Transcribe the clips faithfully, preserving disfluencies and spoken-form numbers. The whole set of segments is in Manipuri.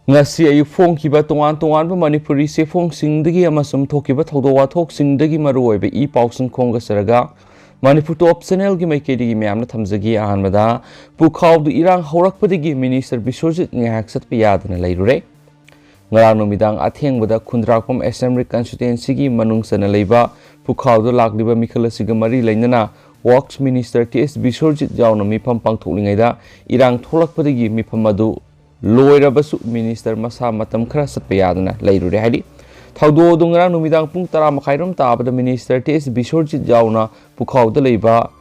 ꯉꯁꯤ ꯑꯌꯨꯛ ꯐꯣꯡꯈꯤꯕ ꯇꯣꯉꯥꯟ ꯇꯣꯉꯥꯟꯕ ꯃꯅꯤꯄꯨꯔꯤ ꯆꯦꯐꯣꯡꯁꯤꯡꯗꯒꯤ ꯑꯃꯁꯨꯡ ꯊꯣꯛꯈꯤꯕ ꯊꯧꯗꯣꯛ ꯋꯥꯊꯣꯛꯁꯤꯡꯗꯒꯤ ꯃꯔꯨꯑꯣꯏꯕ ꯏ ꯄꯥꯎꯁꯤꯡ ꯈꯣꯝꯒꯠꯆꯔꯒ ꯃꯅꯤꯄꯨꯔ ꯇꯣꯞ ꯆꯦꯅꯦꯜꯒꯤ ꯃꯥꯏꯀꯩꯗꯒꯤ ꯃꯌꯥꯝꯅ ꯊꯝꯖꯒꯦ꯫ ꯑꯍꯥꯟꯕꯗ, ꯄꯨꯈꯥꯎꯗꯨ ꯏꯔꯥꯡ ꯍꯧꯔꯛꯄꯗꯒꯤ ꯃꯤꯅꯤꯁꯇꯔ ꯕꯤꯁ꯭ꯋꯖꯤꯠ ꯉꯥꯏꯍꯥꯛ ꯆꯠꯄ ꯌꯥꯗꯅ ꯂꯩꯔꯨꯔꯦ꯫ ꯉꯔꯥꯡ ꯅꯨꯃꯤꯗꯥꯡ ꯑꯊꯦꯡꯕꯗ ꯈꯨꯟꯗ꯭ꯔꯥꯛꯄꯝ ꯑꯦꯁꯦꯝꯕ꯭ꯂꯤ ꯀꯟꯁꯇꯤꯇ꯭ꯋꯦꯟꯁꯤꯒꯤ ꯃꯅꯨꯡ ꯆꯟꯅ ꯂꯩꯕ ꯄꯨꯈꯥꯎꯗ ꯂꯥꯛꯂꯤꯕ ꯃꯤꯈꯜ ꯑꯁꯤꯒ ꯃꯔꯤ ꯂꯩꯅꯅ ꯋꯥꯔꯛꯁ ꯃꯤꯅꯤꯁꯇꯔ ꯇꯤ ꯑꯦꯁ ꯕꯤꯁ꯭ꯋꯖꯤꯠ ꯌꯥꯎꯅ ꯃꯤꯐꯝ ꯄꯥꯡꯊꯣꯛꯂꯤꯉꯩꯗ ꯏꯔꯥꯡ ꯊꯣꯛꯂꯛꯄꯗꯒꯤ ꯃꯤꯐꯝ ꯑꯗꯨ ꯂꯣꯏꯔꯕꯁꯨ ꯃꯤꯅꯤꯁꯇꯔ ꯃꯁꯥ ꯃꯇꯝ ꯈꯔ ꯆꯠꯄ ꯌꯥꯗꯅ ꯂꯩꯔꯨꯔꯦ ꯍꯥꯏꯔꯤ꯫ ꯊꯧꯗꯣꯛ ꯑꯗꯨ ꯉꯔꯥꯡ ꯅꯨꯃꯤꯗꯥꯡ ꯄꯨꯡ ꯇꯔꯥ ꯃꯈꯥꯏꯔꯣꯝ ꯇꯥꯕꯗ ꯃꯤꯅꯤꯁꯇꯔ ꯇꯤ ꯑꯦꯁ ꯕꯤꯁ꯭ꯋꯖꯤꯠ ꯌꯥꯎꯅ ꯄꯨꯈꯥꯎꯗ ꯂꯩꯕ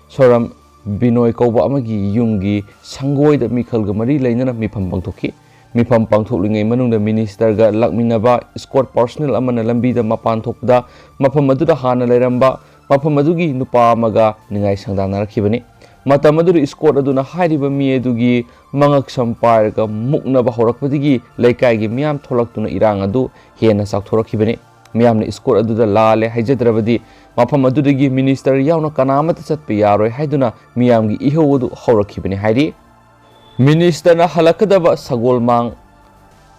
ꯁꯣꯔꯝ ꯕꯤꯅꯣꯏ ꯀꯧꯕ ꯑꯃꯒꯤ ꯌꯨꯝꯒꯤ ꯁꯪꯒꯣꯏꯗ ꯃꯤꯈꯜꯒ ꯃꯔꯤ ꯂꯩꯅꯅ ꯃꯤꯐꯝ ꯄꯥꯡꯊꯣꯛꯈꯤ꯫ ꯃꯤꯐꯝ ꯄꯥꯡꯊꯣꯛꯂꯤꯉꯩ ꯃꯅꯨꯡꯗ ꯃꯤꯅꯤꯁꯇꯔꯒ ꯂꯥꯛꯃꯤꯟꯅꯕ ꯏꯁꯀꯣꯔꯠ ꯄꯥꯔꯁꯣꯅꯦꯜ ꯑꯃꯅ ꯂꯝꯕꯤꯗ ꯃꯄꯥꯟ ꯊꯣꯛꯄꯗ ꯃꯐꯝ ꯑꯗꯨꯗ ꯍꯥꯟꯅ ꯂꯩꯔꯝꯕ ꯃꯐꯝ ꯑꯗꯨꯒꯤ ꯅꯨꯄꯥ ꯑꯃꯒ ꯅꯤꯡꯉꯥꯏ ꯁꯪꯗꯥꯅꯔꯛꯈꯤꯕꯅꯤ꯫ ꯃꯇꯝ ꯑꯗꯨꯗ ꯏꯁꯀꯣꯔꯠ ꯑꯗꯨꯅ ꯍꯥꯏꯔꯤꯕ ꯃꯤ ꯑꯗꯨꯒꯤ ꯃꯉꯛ ꯁꯝ ꯄꯥꯏꯔꯒ ꯃꯨꯛꯅꯕ ꯍꯧꯔꯛꯄꯗꯒꯤ ꯂꯩꯀꯥꯏꯒꯤ ꯃꯤꯌꯥꯝ ꯊꯣꯛꯂꯛꯇꯨꯅ ꯏꯔꯥꯡ ꯑꯗꯨ ꯍꯦꯟꯅ ꯆꯥꯎꯊꯣꯔꯛꯈꯤꯕꯅꯤ꯫ ꯃꯤꯌꯥꯝꯅ ꯏꯁꯀꯣꯔꯠ ꯑꯗꯨꯗ ꯂꯥꯜꯂꯦ ꯍꯥꯏꯖꯗ꯭ꯔꯕꯗꯤ ꯃꯐꯝ ꯑꯗꯨꯗꯒꯤ ꯃꯤꯅꯤꯁꯇꯔ ꯌꯥꯎꯅ ꯀꯅꯥ ꯑꯃꯠꯇ ꯆꯠꯄ ꯌꯥꯔꯣꯏ ꯍꯥꯏꯗꯨꯅ ꯃꯤꯌꯥꯝꯒꯤ ꯏꯍꯧ ꯑꯗꯨ ꯍꯧꯔꯛꯈꯤꯕꯅꯤ ꯍꯥꯏꯔꯤ꯫ ꯃꯤꯅꯤꯁꯇꯔꯅ ꯍꯜꯂꯛꯀꯗꯕ ꯁꯒꯣꯜꯃꯥꯡ,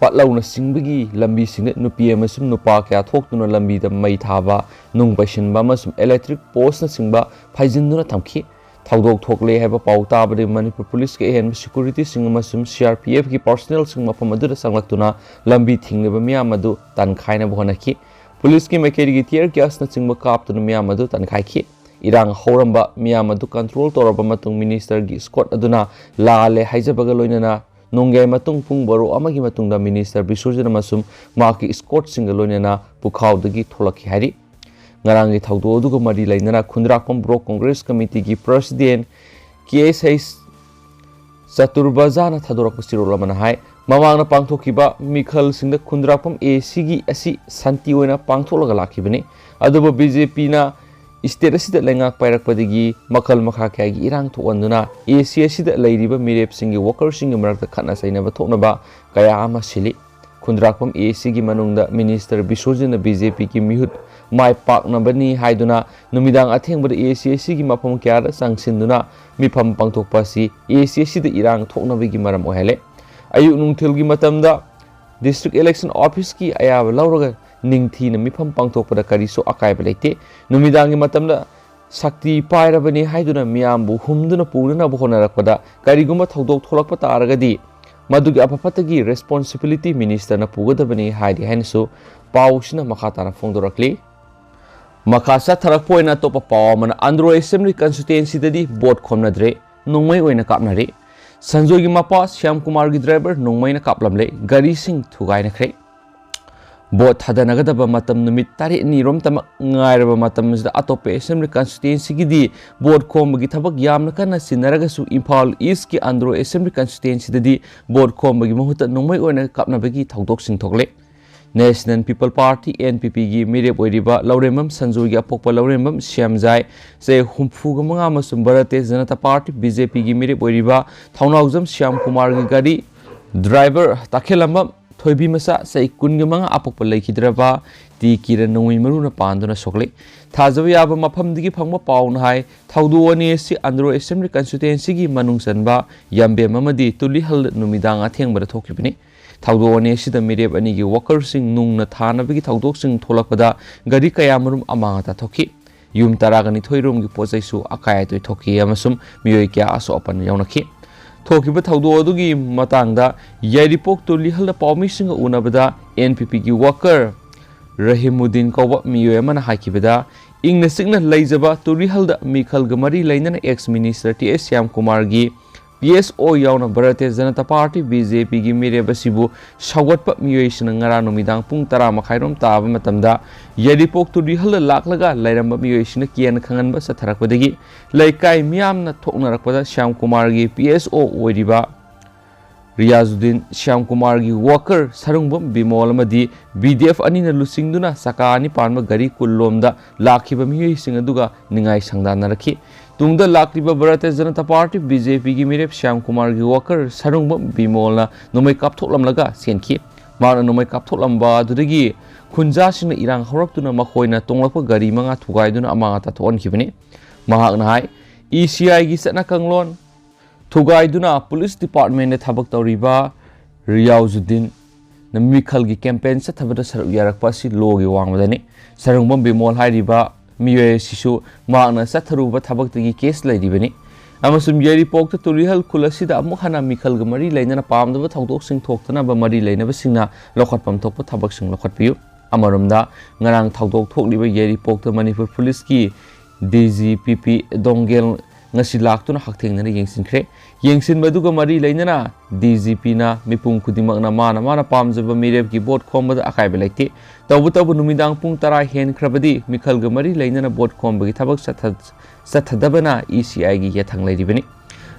ꯄꯠꯂꯧꯅꯆꯤꯡꯕꯒꯤ ꯂꯝꯕꯤꯁꯤꯡꯗ ꯅꯨꯄꯤ ꯑꯃꯁꯨꯡ ꯅꯨꯄꯥ ꯀꯌꯥ ꯊꯣꯛꯇꯨꯅ ꯂꯝꯕꯤꯗ ꯃꯩ ꯊꯥꯕ, ꯅꯨꯡ ꯄꯩꯁꯤꯟꯕ ꯑꯃꯁꯨꯡ ꯏꯂꯦꯛꯇ꯭ꯔꯤꯛ ꯄꯣꯁꯅꯆꯤꯡꯕ ꯐꯩꯖꯤꯟꯗꯨꯅ ꯊꯝꯈꯤ꯫ ꯊꯧꯗꯣꯛ ꯊꯣꯛꯂꯦ ꯍꯥꯏꯕ ꯄꯥꯎ ꯇꯥꯕꯗꯒꯤ ꯃꯅꯤꯄꯨꯔ ꯄꯨꯂꯤꯁꯀꯤ ꯑꯍꯦꯟꯕ ꯁꯦꯀ꯭ꯌꯨꯔꯤꯇꯤꯁꯤꯡ ꯑꯃꯁꯨꯡ ꯁꯤ ꯑꯥꯔ ꯄꯤ ꯑꯦꯐꯀꯤ ꯄꯥꯔꯁꯣꯅꯦꯜꯁꯤꯡ ꯃꯐꯝ ꯑꯗꯨꯗ ꯆꯪꯂꯛꯇꯨꯅ ꯂꯝꯕꯤ ꯊꯤꯡꯂꯤꯕ ꯃꯤꯌꯥꯝ ꯑꯗꯨ ꯇꯥꯟꯈꯥꯏꯅꯕ ꯍꯣꯠꯅꯈꯤ꯫ ꯄꯨꯂꯤꯁꯀꯤ ꯃꯥꯏꯀꯩꯗꯒꯤ ꯇꯤꯌꯔ ꯒ꯭ꯌꯥꯁꯅꯆꯤꯡꯕ ꯀꯥꯞꯇꯨꯅ ꯃꯤꯌꯥꯝ ꯑꯗꯨ ꯇꯥꯟꯈꯥꯏꯈꯤ꯫ ꯏꯔꯥꯡ ꯍꯧꯔꯝꯕ ꯃꯤꯌꯥꯝ ꯑꯗꯨ ꯀꯟꯇ꯭ꯔꯣꯜ ꯇꯧꯔꯕ ꯃꯇꯨꯡ ꯃꯤꯅꯤꯁꯇꯔꯒꯤ ꯏꯁꯀꯣꯔꯠ ꯑꯗꯨꯅ ꯂꯥꯜꯂꯦ ꯍꯥꯏꯖꯕꯒ ꯂꯣꯏꯅꯅ ꯅꯣꯡꯌꯥꯏ ꯃꯇꯨꯡ ꯄꯨꯡ ꯕꯥꯔꯣ ꯑꯃꯒꯤ ꯃꯇꯨꯡꯗ ꯃꯤꯅꯤꯁꯇꯔ ꯕꯤꯁ꯭ꯋꯖꯤꯠ ꯑꯃꯁꯨꯡ ꯃꯍꯥꯛꯀꯤ ꯏꯁꯀꯣꯔꯠꯁꯤꯡꯒ ꯂꯣꯏꯅꯅ ꯄꯨꯈꯥꯎꯗꯒꯤ ꯊꯣꯛꯂꯛꯈꯤ ꯍꯥꯏꯔꯤ꯫ ꯉꯔꯥꯡꯒꯤ ꯊꯧꯗꯣꯛ ꯑꯗꯨꯒ ꯃꯔꯤ ꯂꯩꯅꯅ ꯈꯨꯟꯗ꯭ꯔꯥꯛꯄꯝ ꯕ꯭ꯂꯣꯛ ꯀꯣꯡꯒ꯭ꯔꯦꯁ ꯀꯃꯤꯇꯤꯒꯤ ꯄ꯭ꯔꯁꯤꯗꯦꯟ ꯀꯦ ꯑꯦꯁ ꯑꯩꯆ ꯆꯇꯨꯔꯕꯖꯥꯅ ꯊꯥꯗꯣꯔꯛꯄ ꯆꯦꯔꯣꯜ ꯑꯃꯅ ꯍꯥꯏ, ꯃꯃꯥꯡꯗ ꯄꯥꯡꯊꯣꯛꯈꯤꯕ ꯃꯤꯈꯜꯁꯤꯡꯗ ꯈꯨꯟꯗ꯭ꯔꯥꯛꯄꯝ ꯑꯦ ꯁꯤꯒꯤ ꯑꯁꯤ ꯁꯥꯟꯇꯤ ꯑꯣꯏꯅ ꯄꯥꯡꯊꯣꯛꯂꯒ ꯂꯥꯛꯈꯤꯕꯅꯤ꯫ ꯑꯗꯨꯕꯨ ꯕꯤ ꯖꯦ ꯄꯤꯅ ꯏꯁꯇꯦꯠ ꯑꯁꯤꯗ ꯂꯩꯉꯥꯛ ꯄꯥꯏꯔꯛꯄꯗꯒꯤ ꯃꯈꯜ ꯃꯈꯥ ꯀꯌꯥꯒꯤ ꯏꯔꯥꯡ ꯊꯣꯛꯍꯟꯗꯨꯅ ꯑꯦ ꯁꯤ ꯑꯁꯤꯗ ꯂꯩꯔꯤꯕ ꯃꯤꯔꯦꯞꯁꯤꯡꯒꯤ ꯋꯥꯀꯔꯁꯤꯡꯒꯤ ꯃꯔꯛꯇ ꯈꯠꯅ ꯆꯩꯅꯕ ꯊꯣꯛꯅꯕ ꯀꯌꯥ ꯑꯃ ꯁꯤꯜꯂꯤ꯫ ꯈꯨꯟꯗ꯭ꯔꯥꯛꯄꯝ ꯑꯦ ꯁꯤꯒꯤ ꯃꯅꯨꯡꯗ ꯃꯤꯅꯤꯁꯇꯔ ꯕꯤꯁ꯭ꯋꯖꯤꯠꯅ ꯕꯤ ꯖꯦ ꯄꯤꯒꯤ ꯃꯤꯍꯨꯠ ꯃꯥꯏ ꯄꯥꯛꯅꯕꯅꯤ ꯍꯥꯏꯗꯨꯅ ꯅꯨꯃꯤꯗꯥꯡ ꯑꯊꯦꯡꯕꯗ ꯑꯦ ꯁꯤ ꯑꯁꯤꯒꯤ ꯃꯐꯝ ꯀꯌꯥꯗ ꯆꯪꯁꯤꯟꯗꯨꯅ ꯃꯤꯐꯝ ꯄꯥꯡꯊꯣꯛꯄ ꯑꯁꯤ ꯑꯦ ꯁꯤ ꯑꯁꯤꯗ ꯏꯔꯥꯡ ꯊꯣꯛꯅꯕꯒꯤ ꯃꯔꯝ ꯑꯣꯏꯍꯜꯂꯦ꯫ ꯑꯌꯨꯛ ꯅꯨꯡꯊꯤꯜꯒꯤ ꯃꯇꯝꯗ District Election Officeꯀꯤ ꯑꯌꯥꯕ ꯂꯧꯔꯒ ꯅꯤꯡꯊꯤꯅ ꯃꯤꯐꯝ ꯄꯥꯡꯊꯣꯛꯄꯗ ꯀꯔꯤꯁꯨ ꯑꯀꯥꯏꯕ ꯂꯩꯇꯦ꯫ ꯅꯨꯃꯤꯗꯥꯡꯒꯤ ꯃꯇꯝꯗ ꯁꯛꯇꯤ ꯄꯥꯏꯔꯕꯅꯤ ꯍꯥꯏꯗꯨꯅ ꯃꯤꯌꯥꯝꯕꯨ ꯍꯨꯝꯗꯨꯅ ꯄꯨꯅꯅꯕ ꯍꯣꯠꯅꯔꯛꯄꯗ ꯀꯔꯤꯒꯨꯝꯕ ꯊꯧꯗꯣꯛ ꯊꯣꯛꯂꯛꯄ ꯇꯥꯔꯒꯗꯤ ꯃꯗꯨꯒꯤ ꯑꯐ ꯐꯠꯇꯒꯤ responsibility ministerꯅ ꯄꯨꯒꯗꯕꯅꯤ ꯍꯥꯏꯔꯤ ꯍꯥꯏꯅꯁꯨ ꯄꯥꯎꯁꯤꯅ ꯃꯈꯥ ꯇꯥꯅ ꯐꯣꯡꯗꯣꯔꯛꯂꯤ꯫ ꯃꯈꯥ ꯆꯠꯊꯔꯛꯄ ꯑꯣꯏꯅ ꯑꯇꯣꯞꯄ ꯄꯥꯎ ꯑꯃꯅ, ꯑꯟꯗ꯭ꯔꯣ Assembly Constituencyꯗꯗꯤ ꯚꯣꯠ ꯈꯣꯝꯅꯗ꯭ꯔꯦ, ꯅꯣꯡꯃꯩ ꯑꯣꯏꯅ ꯀꯥꯞꯅꯔꯦ꯫ ꯁꯟꯖꯣꯏꯒꯤ ꯃꯄꯥ ꯁ꯭ꯌꯥꯝ ꯀꯨꯃꯥꯔꯒꯤ driver ꯅꯣꯡꯃꯩꯅ ꯀꯥꯞꯂꯝꯂꯦ, ꯒꯥꯔꯤꯁꯤꯡ ꯊꯨꯒꯥꯏꯅꯈ꯭ꯔꯦ꯫ ꯚꯣꯠ ꯊꯥꯗꯅꯒꯗꯕ ꯃꯇꯝ ꯅꯨꯃꯤꯠ ꯇꯔꯦꯠꯅꯤ ꯔꯣꯝꯇꯃꯛ ꯉꯥꯏꯔꯕ ꯃꯇꯝꯁꯤꯗ ꯑꯇꯣꯞꯄ Assembly Constituencyꯒꯤꯗꯤ ꯚꯣꯠ ꯈꯣꯝꯕꯒꯤ ꯊꯕꯛ ꯌꯥꯝꯅ ꯀꯟꯅ ꯆꯤꯟꯅꯔꯒꯁꯨ ꯏꯝꯐꯥꯜ Eastꯀꯤ ꯑꯟꯗ꯭ꯔꯣ Assembly Constituencyꯗꯗꯤ ꯚꯣꯠ ꯈꯣꯝꯕꯒꯤ ꯃꯍꯨꯠꯇ ꯅꯣꯡꯃꯩ ꯑꯣꯏꯅ ꯀꯥꯞꯅꯕꯒꯤ ꯊꯧꯗꯣꯛꯁꯤꯡ ꯊꯣꯛꯂꯦ꯫ National People Party, NPPꯒꯤ ꯃꯤꯔꯦꯞ ꯑꯣꯏꯔꯤꯕ ꯂꯧꯔꯦꯝꯕꯝ ꯁꯟꯖꯣꯏꯒꯤ ꯑꯄꯣꯛꯄ ꯂꯧꯔꯦꯝꯕꯝ ꯁ꯭ꯌꯥꯝꯖꯥꯏ, ꯆꯍꯤ ꯍꯨꯝꯐꯨꯒ ꯃꯉꯥ ꯑꯃꯁꯨꯡ Bharatiya Janata Party, BJPꯒꯤ ꯃꯤꯔꯦꯞ ꯑꯣꯏꯔꯤꯕ ꯊꯧꯅꯥꯎꯖꯝ ꯁ꯭ꯌꯥꯝ ꯀꯨꯃꯥꯔꯒꯤ ꯒꯥꯔꯤ driver ꯇꯈꯦꯜꯂꯝꯕꯝ ꯊꯣꯏꯕꯤꯃꯆꯥ, ꯆꯍꯤ ꯀꯨꯟꯒ ꯃꯉꯥ ꯑꯄꯣꯛꯄ ꯂꯩꯈꯤꯗ꯭ꯔꯕ ꯇꯤ ꯀꯤꯔꯟ ꯅꯣꯡꯃꯩ ꯃꯔꯨꯅ ꯄꯥꯟꯗꯨꯅ ꯁꯣꯛꯂꯦ꯫ ꯊꯥꯖꯕ ꯌꯥꯕ ꯃꯐꯝꯗꯒꯤ ꯐꯪꯕ ꯄꯥꯎꯅ ꯍꯥꯏ, ꯊꯧꯗꯣꯛ ꯑꯅꯤ ꯑꯁꯤ ꯑꯟꯗ꯭ꯔꯣ Assembly Constituencyꯒꯤ ꯃꯅꯨꯡ ꯆꯟꯕ ꯌꯥꯝꯕꯦꯝ ꯑꯃꯗꯤ ꯇꯨꯂꯤꯍꯜ ꯅꯨꯃꯤꯗꯥꯡ ꯑꯊꯦꯡꯕꯗ ꯊꯣꯛꯈꯤꯕꯅꯤ꯫ ꯊꯧꯗꯣꯛ ꯑꯅꯤ ꯑꯁꯤꯗ ꯃꯤꯔꯦꯞ ꯑꯅꯤꯒꯤ workerꯁꯤꯡ ꯅꯨꯡꯅ ꯊꯥꯅꯕꯒꯤ ꯊꯧꯗꯣꯛꯁꯤꯡ ꯊꯣꯛꯂꯛꯄꯗ ꯒꯥꯔꯤ ꯀꯌꯥꯃꯔꯨꯝ ꯑꯃꯥꯡ ꯑꯇꯥ ꯊꯣꯛꯈꯤ꯫ ꯌꯨꯝ ꯇꯔꯥꯒ ꯅꯤꯊꯣꯏ ꯔꯣꯝꯒꯤ ꯄꯣꯠ ꯆꯩꯁꯨ ꯑꯀꯥꯏ ꯑꯇꯣꯏ ꯊꯣꯛꯈꯤ ꯑꯃꯁꯨꯡ ꯃꯤꯑꯣꯏ ꯀꯌꯥ ꯑꯁꯣꯛ ꯑꯄꯟ ꯌꯥꯎꯅꯈꯤ꯫ ꯊꯣꯛꯈꯤꯕ ꯊꯧꯗꯣꯛ ꯑꯗꯨꯒꯤ ꯃꯇꯥꯡꯗ ꯌꯥꯏꯔꯤꯄꯣꯛ ꯇꯨꯂꯤꯍꯜꯗ ꯄꯥꯎꯃꯤꯁꯤꯡꯒ ꯎꯅꯕꯗ NPPꯒꯤ worker ꯔꯍꯤꯃꯨꯗꯤꯟ ꯀꯧꯕ ꯃꯤꯑꯣꯏ ꯑꯃꯅ ꯍꯥꯏꯈꯤꯕꯗ, ꯏꯪꯅ ꯆꯤꯛꯅ ꯂꯩꯖꯕ ꯇꯨꯂꯤꯍꯜꯗ ꯃꯤꯈꯜꯒ ꯃꯔꯤ ꯂꯩꯅꯅ ex minister ꯇꯤ ꯑꯦꯁ ꯁ꯭ꯌꯥꯝ ꯀꯨꯃꯥꯔꯒꯤ PSO ꯌꯥꯎꯅ Bharatiya Janata Party, BJPꯒꯤ ꯃꯤꯔꯦꯞ ꯑꯁꯤꯕꯨ ꯁꯧꯒꯠꯄ ꯃꯤꯑꯣꯏꯁꯤꯡꯅ ꯉꯔꯥꯡ ꯅꯨꯃꯤꯗꯥꯡ ꯄꯨꯡ ꯇꯔꯥ ꯃꯈꯥꯏꯔꯣꯝ ꯇꯥꯕ ꯃꯇꯝꯗ ꯌꯥꯏꯔꯤꯄꯣꯛ ꯇꯨꯂꯤꯍꯜꯗ ꯂꯥꯛꯂꯒ ꯂꯩꯔꯝꯕ ꯃꯤꯑꯣꯏꯁꯤꯡꯅ ꯀꯤꯍꯟ ꯈꯪꯍꯟꯕ ꯆꯠꯊꯔꯛꯄꯗꯒꯤ ꯂꯩꯀꯥꯏ ꯃꯤꯌꯥꯝꯅ ꯊꯣꯛꯅꯔꯛꯄꯗ ꯁ꯭ꯌꯥꯝ ꯀꯨꯃꯥꯔꯒꯤ PSO ꯑꯣꯏꯔꯤꯕ ꯔꯤꯌꯥꯖꯨꯗꯤꯟ, ꯁ꯭ꯌꯥꯝ ꯀꯨꯃꯥꯔꯒꯤ worker ꯁꯔꯨꯡꯕꯝ ꯕꯤꯃꯣꯜ ꯑꯃꯗꯤ BDF ꯑꯅꯤꯅ ꯂꯨꯆꯤꯡꯗꯨꯅ ꯆꯀꯥ ꯑꯅꯤ ꯄꯥꯟꯕ ꯒꯥꯔꯤ ꯀꯨꯟꯂꯣꯝꯗ ꯂꯥꯛꯈꯤꯕ ꯃꯤꯑꯣꯏꯁꯤꯡ ꯑꯗꯨꯒ ꯅꯤꯡꯉꯥꯏ ꯁꯪꯗꯥꯅꯔꯛꯈꯤ꯫ ꯇꯨꯡꯗ ꯂꯥꯛꯂꯤꯕ Bharatiya Janata Party, BJPꯒꯤ ꯃꯤꯔꯦꯞ ꯁ꯭ꯌꯥꯝ ꯀꯨꯃꯥꯔꯒꯤ worker ꯁꯔꯨꯡꯕꯝ ꯕꯤꯃꯣꯜꯅ ꯅꯣꯡꯃꯩ ꯀꯥꯞꯊꯣꯛꯂꯝꯂꯒ ꯆꯦꯟꯈꯤ꯫ ꯃꯍꯥꯛꯅ ꯅꯣꯡꯃꯩ ꯀꯥꯞꯊꯣꯛꯂꯝꯕ ꯑꯗꯨꯗꯒꯤ ꯈꯨꯟꯖꯥꯁꯤꯡꯅ ꯏꯔꯥꯡ ꯍꯧꯔꯛꯇꯨꯅ ꯃꯈꯣꯏꯅ ꯇꯣꯡꯂꯛꯄ ꯒꯥꯔꯤ ꯃꯉꯥ ꯊꯨꯒꯥꯏꯗꯨꯅ ꯑꯃꯥꯡ ꯑꯇꯥ ꯊꯣꯛꯍꯟꯈꯤꯕꯅꯤ꯫ ꯃꯍꯥꯛꯅ ꯍꯥꯏ, ECIꯒꯤ ꯆꯠꯅ ꯀꯥꯡꯂꯣꯟ ꯊꯨꯒꯥꯏꯗꯨꯅ police departmentꯇ ꯊꯕꯛ ꯇꯧꯔꯤꯕ ꯔꯤꯌꯥꯎꯖꯨꯗꯤꯟ ꯃꯤꯈꯜꯒꯤ ꯀꯦꯝꯄꯦꯟ ꯆꯠꯊꯕꯗ ꯁꯔꯨꯛ ꯌꯥꯔꯛꯄ ꯑꯁꯤ ꯂꯣꯒꯤ ꯋꯥꯡꯃꯗꯅꯤ꯫ ꯁꯔꯨꯡꯕꯝ ꯕꯤꯃꯣꯜ ꯍꯥꯏꯔꯤꯕ ꯃꯤꯑꯣꯏ ꯑꯁꯤꯁꯨ ꯃꯍꯥꯛꯅ ꯆꯠꯊꯔꯨꯕ ꯊꯕꯛꯇꯒꯤ ꯀꯦꯁ ꯂꯩꯔꯤꯕꯅꯤ ꯑꯃꯁꯨꯡ ꯌꯥꯏꯔꯤꯄꯣꯛꯇ ꯇꯨꯂꯤꯍꯜ ꯈꯨꯜ ꯑꯁꯤꯗ ꯑꯃꯨꯛ ꯍꯟꯅ ꯃꯤꯈꯜꯒ ꯃꯔꯤ ꯂꯩꯅꯅ ꯄꯥꯝꯗꯕ ꯊꯧꯗꯣꯛꯁꯤꯡ ꯊꯣꯛꯇꯅꯕ ꯃꯔꯤ ꯂꯩꯅꯕꯁꯤꯡꯅ ꯂꯧꯈꯠꯐꯝ ꯊꯣꯛꯄ ꯊꯕꯛꯁꯤꯡ ꯂꯧꯈꯠꯄꯤꯌꯨ꯫ ꯑꯃꯔꯣꯝꯗ, ꯉꯔꯥꯡ ꯊꯧꯗꯣꯛ ꯊꯣꯛꯂꯤꯕ ꯌꯥꯏꯔꯤꯄꯣꯛꯇ ꯃꯅꯤꯄꯨꯔ ꯄꯨꯂꯤꯁꯀꯤ ꯗꯤ ꯖꯤ ꯄꯤ ꯄꯤ ꯗꯣꯡꯒꯦꯜ ꯉꯁꯤ ꯂꯥꯛꯇꯨꯅ ꯍꯛꯊꯦꯡꯅꯅ ꯌꯦꯡꯁꯤꯟꯈ꯭ꯔꯦ꯫ ꯌꯦꯡꯁꯤꯟꯕꯗꯨꯒ ꯃꯔꯤ ꯂꯩꯅꯅ ꯗꯤ ꯖꯤ ꯄꯤꯅ ꯃꯤꯄꯨꯝ ꯈꯨꯗꯤꯡꯃꯛꯅ ꯃꯥꯅ ꯃꯥꯅ ꯄꯥꯝꯖꯕ ꯃꯤꯔꯦꯞꯀꯤ ꯚꯣꯠ ꯈꯣꯝꯕꯗ ꯑꯀꯥꯏꯕ ꯂꯩꯇꯦ꯫ ꯇꯧꯕꯇꯕꯨ ꯅꯨꯃꯤꯗꯥꯡ ꯄꯨꯡ ꯇꯔꯥ ꯍꯦꯟꯈ꯭ꯔꯕꯗꯤ ꯃꯤꯈꯜꯒ ꯃꯔꯤ ꯂꯩꯅꯅ ꯚꯣꯠ ꯈꯣꯝꯕꯒꯤ ꯊꯕꯛ ꯆꯠꯊ-, ꯆꯠꯊꯗꯕꯅ ꯏ ꯁꯤ ꯑꯥꯏꯒꯤ ꯌꯥꯊꯪ ꯂꯩꯔꯤꯕꯅꯤ꯫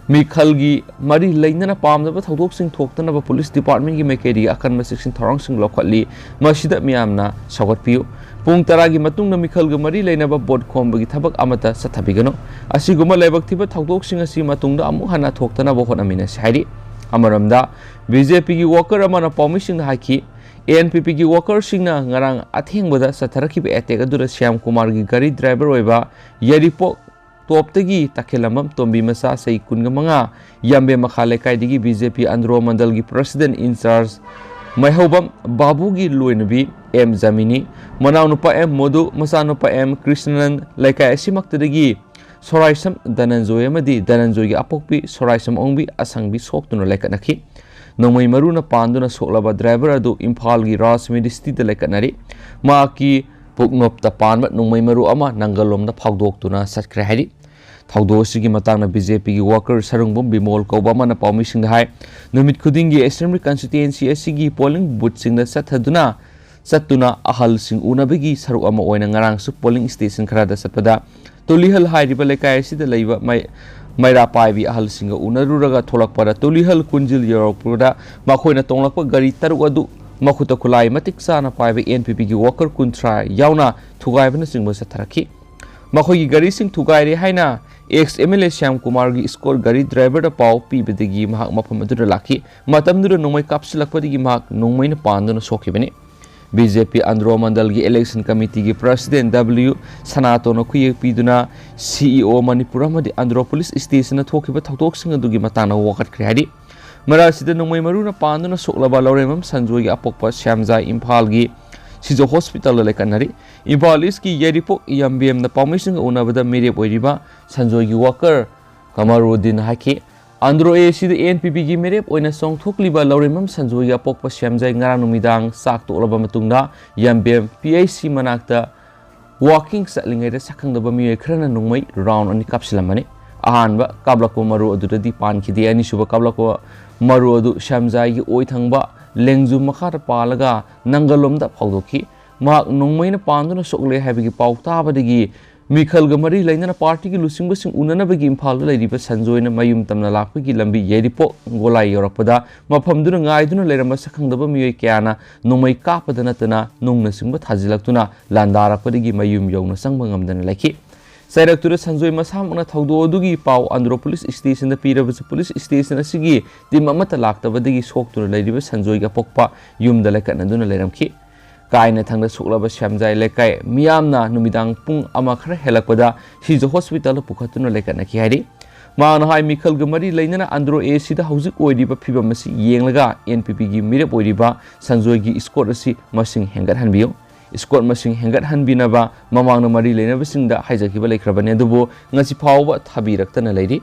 ꯃꯤꯈꯜꯒꯤ ꯃꯔꯤ ꯂꯩꯅꯅ ꯄꯥꯝꯗꯕ ꯊꯧꯗꯣꯛꯁꯤꯡ ꯊꯣꯛꯇꯅꯕ ꯄꯨꯂꯤꯁ ꯗꯤꯄꯥꯔꯠꯃꯦꯟꯒꯤ ꯃꯥꯏꯀꯩꯗꯒꯤ ꯑꯀꯟꯕ ꯆꯦꯛꯁꯤꯟ ꯊꯧꯔꯥꯡꯁꯤꯡ ꯂꯧꯈꯠꯂꯤ꯫ ꯃꯁꯤꯗ ꯃꯤꯌꯥꯝꯅ ꯁꯧꯒꯠꯄꯤꯌꯨ꯫ ꯄꯨꯡ ꯇꯔꯥꯒꯤ ꯃꯇꯨꯡꯗ ꯃꯤꯈꯜꯒ ꯃꯔꯤ ꯂꯩꯅꯕ ꯚꯣꯠ ꯈꯣꯝꯕꯒꯤ ꯊꯕꯛ ꯑꯃꯠꯇ ꯆꯠꯊꯕꯤꯒꯅꯨ꯫ ꯑꯁꯤꯒꯨꯝꯕ ꯂꯥꯏꯕꯛ ꯊꯤꯕ ꯊꯧꯗꯣꯛꯁꯤꯡ ꯑꯁꯤ ꯃꯇꯨꯡꯗ ꯑꯃꯨꯛ ꯍꯟꯅ ꯊꯣꯛꯇꯅꯕ ꯍꯣꯠꯅꯃꯤꯟꯅꯁꯤ ꯍꯥꯏꯔꯤ꯫ ꯑꯃꯔꯣꯝꯗ, ꯕꯤ ꯖꯦ ꯄꯤꯒꯤ ꯋꯥꯀꯔ ꯑꯃꯅ ꯄꯥꯎꯃꯤꯁꯤꯡꯗ ꯍꯥꯏꯈꯤ, ꯑꯦ ꯑꯦꯟ ꯄꯤ ꯄꯤꯒꯤ ꯋꯥꯀꯔꯁꯤꯡꯅ ꯉꯔꯥꯡ ꯑꯊꯦꯡꯕꯗ ꯆꯠꯊꯔꯛꯈꯤꯕ ꯑꯦꯇꯦꯛ ꯑꯗꯨꯗ ꯁ꯭ꯌꯥꯝ ꯀꯨꯃꯥꯔꯒꯤ ꯒꯥꯔꯤ ꯗ꯭ꯔꯥꯏꯚꯔ ꯑꯣꯏꯕ ꯌꯥꯏꯔꯤꯄꯣꯛ ꯇꯣꯞꯇꯒꯤ ꯇꯈꯦꯜꯂꯝꯕꯝ ꯇꯣꯝꯕꯤ ꯃꯆꯥ ꯆꯍꯤ ꯀꯨꯟꯒ ꯃꯉꯥ, ꯌꯥꯝꯕꯦꯝ ꯃꯈꯥ ꯂꯩꯀꯥꯏꯗꯒꯤ ꯕꯤ ꯖꯦ ꯄꯤ ꯑꯟꯗ꯭ꯔꯣ ꯃꯟꯗꯜꯒꯤ ꯄ꯭ꯔꯁꯤꯗꯦꯟ ꯏꯟꯆꯥꯔꯖ ꯃꯥꯏꯍꯧꯕꯝ ꯕꯥꯕꯨꯒꯤ ꯂꯣꯏꯅꯕꯤ ꯑꯦꯝ ꯖꯥꯃꯤꯅꯤ, ꯃꯅꯥꯎꯅꯨꯄꯥ ꯑꯦꯝ ꯃꯣꯗꯨ, ꯃꯆꯥꯅꯨꯄꯥ ꯑꯦꯝ ꯀ꯭ꯔꯤꯁꯅꯟ ꯂꯩꯀꯥꯏ ꯑꯁꯤꯃꯛꯇꯗꯒꯤ ꯁꯣꯔꯥꯏꯁꯝ ꯙꯅꯟꯖꯣꯏ ꯑꯃꯗꯤ ꯙꯅꯟꯖꯣꯏꯒꯤ ꯑꯄꯣꯛꯄꯤ ꯁꯣꯔꯥꯏꯁꯝ ꯑꯣꯡꯕꯤ ꯑꯁꯪꯕꯤ ꯁꯣꯛꯇꯨꯅ ꯂꯩꯈꯠꯅꯈꯤ꯫ ꯅꯣꯡꯃꯩ ꯃꯔꯨꯅ ꯄꯥꯟꯗꯨꯅ ꯁꯣꯛꯂꯕ ꯗ꯭ꯔꯥꯏꯚꯔ ꯑꯗꯨ ꯏꯝꯐꯥꯜꯒꯤ ꯔꯥꯖ ꯃꯦꯗꯤꯁꯤꯇꯤꯗ ꯂꯩꯈꯠꯅꯔꯤ꯫ ꯃꯍꯥꯛꯀꯤ ꯄꯨꯛꯅꯣꯞꯇ ꯄꯥꯟꯕ ꯅꯣꯡꯃꯩ ꯃꯔꯨ ꯑꯃ ꯅꯪꯒꯜꯂꯣꯝꯗ ꯐꯥꯎꯗꯣꯛꯇꯨꯅ ꯆꯠꯈ꯭ꯔꯦ ꯍꯥꯏꯔꯤ꯫ ꯊꯧꯗꯣꯛ ꯑꯁꯤꯒꯤ ꯃꯇꯥꯡꯗ ꯕꯤ ꯖꯦ ꯄꯤꯒꯤ ꯋꯥꯀꯔ ꯁꯔꯨꯡꯕꯝ ꯕꯤꯃꯣꯜ ꯀꯧꯕ ꯑꯃꯅ ꯄꯥꯎꯃꯤꯁꯤꯡꯗ ꯍꯥꯏ, ꯅꯨꯃꯤꯠ ꯈꯨꯗꯤꯡꯒꯤ ꯑꯦꯁꯦꯝꯕ꯭ꯂꯤ ꯀꯟꯁꯇꯤꯇ꯭ꯋꯦꯟꯁꯤ ꯑꯁꯤꯒꯤ ꯄꯣꯂꯤꯡ ꯕꯨꯊꯁꯤꯡꯗ ꯆꯠꯊꯗꯨꯅ, ꯆꯠꯇꯨꯅ ꯑꯍꯜꯁꯤꯡ ꯎꯅꯕꯒꯤ ꯁꯔꯨꯛ ꯑꯃ ꯑꯣꯏꯅ ꯉꯔꯥꯡꯁꯨ ꯄꯣꯂꯤꯡ ꯁ꯭ꯇꯦꯁꯟ ꯈꯔꯗ ꯆꯠꯄꯗ ꯇꯨꯂꯤꯍꯜ ꯍꯥꯏꯔꯤꯕ ꯂꯩꯀꯥꯏ ꯑꯁꯤꯗ ꯂꯩꯕ ꯃꯩ-, ꯃꯩꯔꯥ ꯄꯥꯏꯕꯤ ꯑꯍꯜꯁꯤꯡꯒ ꯎꯅꯔꯨꯔꯒ ꯊꯣꯛꯂꯛꯄꯗ ꯇꯨꯂꯤꯍꯜ ꯀꯨꯟꯖꯤꯜ ꯌꯧꯔꯛꯄꯗ ꯃꯈꯣꯏꯅ ꯇꯣꯡꯂꯛꯄ ꯒꯥꯔꯤ ꯇꯔꯨꯛ ꯑꯗꯨ ꯃꯈꯨꯠꯇ ꯈꯨꯠꯂꯥꯏ ꯃꯇꯤꯛ ꯆꯥꯅ ꯄꯥꯏꯕ ꯑꯦꯟ ꯄꯤ ꯄꯤꯒꯤ ꯋꯥꯀꯔ ꯀꯨꯟꯊ꯭ꯔꯥ ꯌꯥꯎꯅ ꯊꯨꯒꯥꯏꯕꯅꯆꯤꯡꯕ ꯆꯠꯊꯔꯛꯈꯤ꯫ ꯃꯈꯣꯏꯒꯤ ꯒꯥꯔꯤꯁꯤꯡ ꯊꯨꯒꯥꯏꯔꯦ ꯍꯥꯏꯅ ex M L A Shyam ꯀꯨꯃꯥꯔꯒꯤ ꯏꯁꯀꯣꯔꯠ ꯒꯥꯔꯤ ꯗ꯭ꯔꯥꯏꯚꯔꯗ ꯄꯥꯎ ꯄꯤꯕꯗꯒꯤ ꯃꯍꯥꯛ ꯃꯐꯝ ꯑꯗꯨꯗ ꯂꯥꯛꯈꯤ꯫ ꯃꯇꯝꯗꯨꯗ ꯅꯣꯡꯃꯩ ꯀꯥꯞꯁꯤꯜꯂꯛꯄꯗꯒꯤ ꯃꯍꯥꯛ ꯅꯣꯡꯃꯩꯅ ꯄꯥꯟꯗꯨꯅ ꯁꯣꯛꯈꯤꯕꯅꯤ꯫ ꯕꯤ ꯖꯦ ꯄꯤ ꯑꯟꯗ꯭ꯔꯣ ꯃꯟꯗꯜꯒꯤ ꯏꯂꯦꯛꯁꯟ ꯀꯃꯤꯇꯤꯒꯤ ꯄ꯭ꯔꯁꯤꯗꯦꯟ ꯗꯕ꯭ꯂꯤꯌꯨ ꯁꯅꯥꯇꯣꯟꯅ ꯈꯨꯌꯦꯛ ꯄꯤꯗꯨꯅ ꯁꯤ ꯏ ꯑꯣ ꯃꯅꯤꯄꯨꯔ ꯑꯃꯗꯤ ꯑꯟꯗ꯭ꯔꯣ ꯄꯨꯂꯤꯁ ꯁ꯭ꯇꯦꯁꯟꯅ ꯊꯣꯛꯈꯤꯕ ꯊꯧꯗꯣꯛꯁꯤꯡ ꯑꯗꯨꯒꯤ ꯃꯇꯥꯡꯗ ꯋꯥꯀꯠꯈ꯭ꯔꯦ ꯍꯥꯏꯔꯤ꯫ ꯃꯔꯛ ꯑꯁꯤꯗ ꯅꯣꯡꯃꯩ ꯃꯔꯨꯅ ꯄꯥꯟꯗꯨꯅ ꯁꯣꯛꯂꯕ ꯂꯧꯔꯦꯝꯕꯝ ꯁꯟꯖꯣꯏꯒꯤ ꯑꯄꯣꯛꯄ ꯁ꯭ꯌꯥꯝꯖꯥꯏ ꯏꯝꯐꯥꯜꯒꯤ ꯁꯤꯖ ꯍꯣꯁꯄꯤꯇꯥꯜꯗ ꯂꯩꯈꯠꯅꯔꯤ꯫ ꯏꯝꯐꯥꯜ ꯏꯁꯀꯤ ꯌꯥꯏꯔꯤꯄꯣꯛ ꯌꯥꯝꯕꯦꯝꯅ ꯄꯥꯎꯃꯤꯁꯤꯡꯒ ꯎꯅꯕꯗ ꯃꯤꯔꯦꯞ ꯑꯣꯏꯔꯤꯕ ꯁꯟꯖꯣꯏꯒꯤ ꯋꯥꯀꯔ ꯀꯃꯔꯨꯗꯤꯟ ꯍꯥꯏꯈꯤ, ꯑꯟꯗ꯭ꯔꯣ ꯑꯦ ꯁꯤꯗ ꯑꯦꯟ ꯄꯤ ꯄꯤꯒꯤ ꯃꯤꯔꯦꯞ ꯑꯣꯏꯅ ꯆꯣꯡꯊꯣꯛꯂꯤꯕ ꯂꯧꯔꯦꯝꯕꯝ ꯁꯟꯖꯣꯏꯒꯤ ꯑꯄꯣꯛꯄ ꯁ꯭ꯌꯥꯝꯖꯥꯏ ꯉꯔꯥꯡ ꯅꯨꯃꯤꯗꯥꯡ ꯆꯥꯛ ꯇꯣꯛꯂꯕ ꯃꯇꯨꯡꯗ ꯌꯥꯝꯕꯦꯝ ꯄꯤ ꯑꯩꯆ ꯁꯤ ꯃꯅꯥꯛꯇ ꯋꯥꯀꯤꯡ ꯆꯠꯂꯤꯉꯩꯗ ꯁꯛꯈꯪꯗꯕ ꯃꯤꯑꯣꯏ ꯈꯔꯅ ꯅꯣꯡꯃꯩ ꯔꯥꯎꯟ ꯑꯅꯤ ꯀꯥꯞꯁꯤꯜꯂꯝꯕꯅꯤ꯫ ꯑꯍꯥꯟꯕ ꯀꯥꯞꯂꯛꯄ ꯃꯔꯨ ꯑꯗꯨꯗꯗꯤ ꯄꯥꯟꯈꯤꯗꯦ꯫ ꯑꯅꯤꯁꯨꯕ ꯀꯥꯞꯂꯛꯄ ꯃꯔꯨ ꯑꯗꯨ ꯁ꯭ꯌꯥꯝꯖꯥꯏꯒꯤ ꯑꯣꯏ ꯊꯪꯕ ꯂꯦꯡꯖꯨꯝ ꯃꯈꯥꯗ ꯄꯥꯜꯂꯒ ꯅꯪꯒꯜꯂꯣꯝꯗ ꯐꯥꯎꯗꯣꯛꯈꯤ꯫ ꯃꯍꯥꯛ ꯅꯣꯡꯃꯩꯅ ꯄꯥꯟꯗꯨꯅ ꯁꯣꯛꯂꯦ ꯍꯥꯏꯕꯒꯤ ꯄꯥꯎ ꯇꯥꯕꯗꯒꯤ ꯃꯤꯈꯜꯒ ꯃꯔꯤ ꯂꯩꯅꯅ ꯄꯥꯔꯇꯤꯒꯤ ꯂꯨꯆꯤꯡꯕꯁꯤꯡ ꯎꯅꯅꯕꯒꯤ ꯏꯝꯐꯥꯜꯗ ꯂꯩꯔꯤꯕ ꯁꯟꯖꯣꯏꯅ ꯃꯌꯨꯝ ꯇꯝꯅ ꯂꯥꯛꯄꯒꯤ ꯂꯝꯕꯤ ꯌꯥꯏꯔꯤꯄꯣꯛ ꯒꯣꯂꯥꯏ ꯌꯧꯔꯛꯄꯗ ꯃꯐꯝꯗꯨꯗ ꯉꯥꯏꯗꯨꯅ ꯂꯩꯔꯝꯕ ꯁꯛꯈꯪꯗꯕ ꯃꯤꯑꯣꯏ ꯀꯌꯥꯅ ꯅꯣꯡꯃꯩ ꯀꯥꯞꯄꯗ ꯅꯠꯇꯅ ꯅꯨꯡꯅꯆꯤꯡꯕ ꯊꯥꯖꯤꯜꯂꯛꯇꯨꯅ ꯂꯥꯟꯗꯥꯔꯛꯄꯗꯒꯤ ꯃꯌꯨꯝ ꯌꯧꯅ ꯆꯪꯕ ꯉꯝꯗꯅ ꯂꯩꯈꯤ꯫ ꯆꯩꯔꯛꯇꯨꯗ ꯁꯟꯖꯣꯏ ꯃꯁꯥꯃꯛꯅ ꯊꯧꯗꯣꯛ ꯑꯗꯨꯒꯤ ꯄꯥꯎ ꯑꯟꯗ꯭ꯔꯣ ꯄꯨꯂꯤꯁ ꯁ꯭ꯇꯦꯁꯟꯗ ꯄꯤꯔꯕꯁꯨ, ꯄꯨꯂꯤꯁ ꯁ꯭ꯇꯦꯁꯟ ꯑꯁꯤꯒꯤ ꯇꯤꯝ ꯑꯃꯠꯇ ꯂꯥꯛꯇꯕꯗꯒꯤ ꯁꯣꯛꯇꯨꯅ ꯂꯩꯔꯤꯕ ꯁꯟꯖꯣꯏꯒꯤ ꯑꯄꯣꯛꯄ ꯌꯨꯝꯗ ꯂꯩꯀꯠꯅꯗꯨꯅ ꯂꯩꯔꯝꯈꯤ꯫ ꯀꯥꯏꯅ ꯊꯪꯗ ꯁꯣꯛꯂꯕ ꯁ꯭ꯌꯥꯝꯖꯥꯏ ꯂꯩꯀꯥꯏ ꯃꯤꯌꯥꯝꯅ ꯅꯨꯃꯤꯗꯥꯡ ꯄꯨꯡ ꯑꯃ ꯈꯔ ꯍꯦꯜꯂꯛꯄꯗ ꯁꯤꯖ ꯍꯣꯁꯄꯤꯇꯥꯜꯗ ꯄꯨꯈꯠꯇꯨꯅ ꯂꯩꯀꯠꯅꯈꯤ ꯍꯥꯏꯔꯤ꯫ ꯃꯍꯥꯛꯅ ꯍꯥꯏ, ꯃꯤꯈꯜꯒ ꯃꯔꯤ ꯂꯩꯅꯅ ꯑꯟꯗ꯭ꯔꯣ ꯑꯦ ꯁꯤꯗ ꯍꯧꯖꯤꯛ ꯑꯣꯏꯔꯤꯕ ꯐꯤꯕꯝ ꯑꯁꯤ ꯌꯦꯡꯂꯒ ꯑꯦꯟ ꯄꯤ ꯄꯤꯒꯤ ꯃꯤꯔꯦꯞ ꯑꯣꯏꯔꯤꯕ ꯁꯟꯖꯣꯏꯒꯤ ꯁ꯭ꯀꯣꯠ ꯑꯁꯤ ꯃꯁꯤꯡ ꯍꯦꯟꯒꯠꯍꯟꯕꯤꯌꯨ꯫ ꯁ꯭ꯀꯣꯠ ꯃꯁꯤꯡ ꯍꯦꯟꯒꯠꯍꯟꯕꯤꯅꯕ ꯃꯃꯥꯡꯗ ꯃꯔꯤ ꯂꯩꯅꯕꯁꯤꯡꯗ ꯍꯥꯏꯖꯈꯤꯕ ꯂꯩꯈ꯭ꯔꯕꯅꯤ, ꯑꯗꯨꯕꯨ ꯉꯁꯤ ꯐꯥꯎꯕ ꯊꯥꯕꯤꯔꯛꯇꯅ ꯂꯩꯔꯤ꯫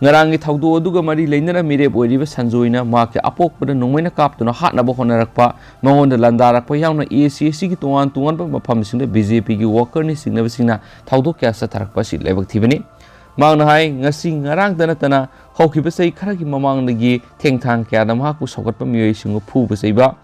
ꯉꯔꯥꯡꯒꯤ ꯊꯧꯗꯣꯛ ꯑꯗꯨꯒ ꯃꯔꯤ ꯂꯩꯅꯅ ꯃꯤꯔꯦꯞ ꯑꯣꯏꯔꯤꯕ ꯁꯟꯖꯣꯏꯅ ꯃꯍꯥꯛꯀꯤ ꯑꯄꯣꯛꯄꯗ ꯅꯣꯡꯃꯩꯅ ꯀꯥꯞꯇꯨꯅ ꯍꯥꯠꯅꯕ ꯍꯣꯠꯅꯔꯛꯄ, ꯃꯉꯣꯟꯗ ꯂꯥꯟꯗꯥꯔꯛꯄ ꯌꯥꯎꯅ ꯑꯦ ꯁꯤ ꯑꯦꯁ ꯁꯤꯒꯤ ꯇꯣꯉꯥꯟ ꯇꯣꯉꯥꯟꯕ ꯃꯐꯝꯁꯤꯡꯗ ꯕꯤ ꯖꯦ ꯄꯤꯒꯤ ꯋꯥꯀꯔꯅ ꯆꯤꯡꯅꯕꯁꯤꯡꯅ ꯊꯧꯗꯣꯛ ꯀꯌꯥ ꯆꯠꯊꯔꯛꯄ ꯑꯁꯤ ꯂꯥꯏꯕꯛ ꯊꯤꯕꯅꯤ꯫ ꯃꯍꯥꯛꯅ ꯍꯥꯏ, ꯉꯁꯤ ꯉꯔꯥꯡꯇ ꯅꯠꯇꯅ ꯍꯧꯈꯤꯕ ꯆꯍꯤ ꯈꯔꯒꯤ ꯃꯃꯥꯡꯗꯒꯤ ꯊꯦꯡꯊꯥꯡ ꯀꯌꯥꯗ ꯃꯍꯥꯛꯄꯨ ꯁꯧꯒꯠꯄ ꯃꯤꯑꯣꯏꯁꯤꯡꯕꯨ ꯐꯨꯕ ꯆꯩꯕ,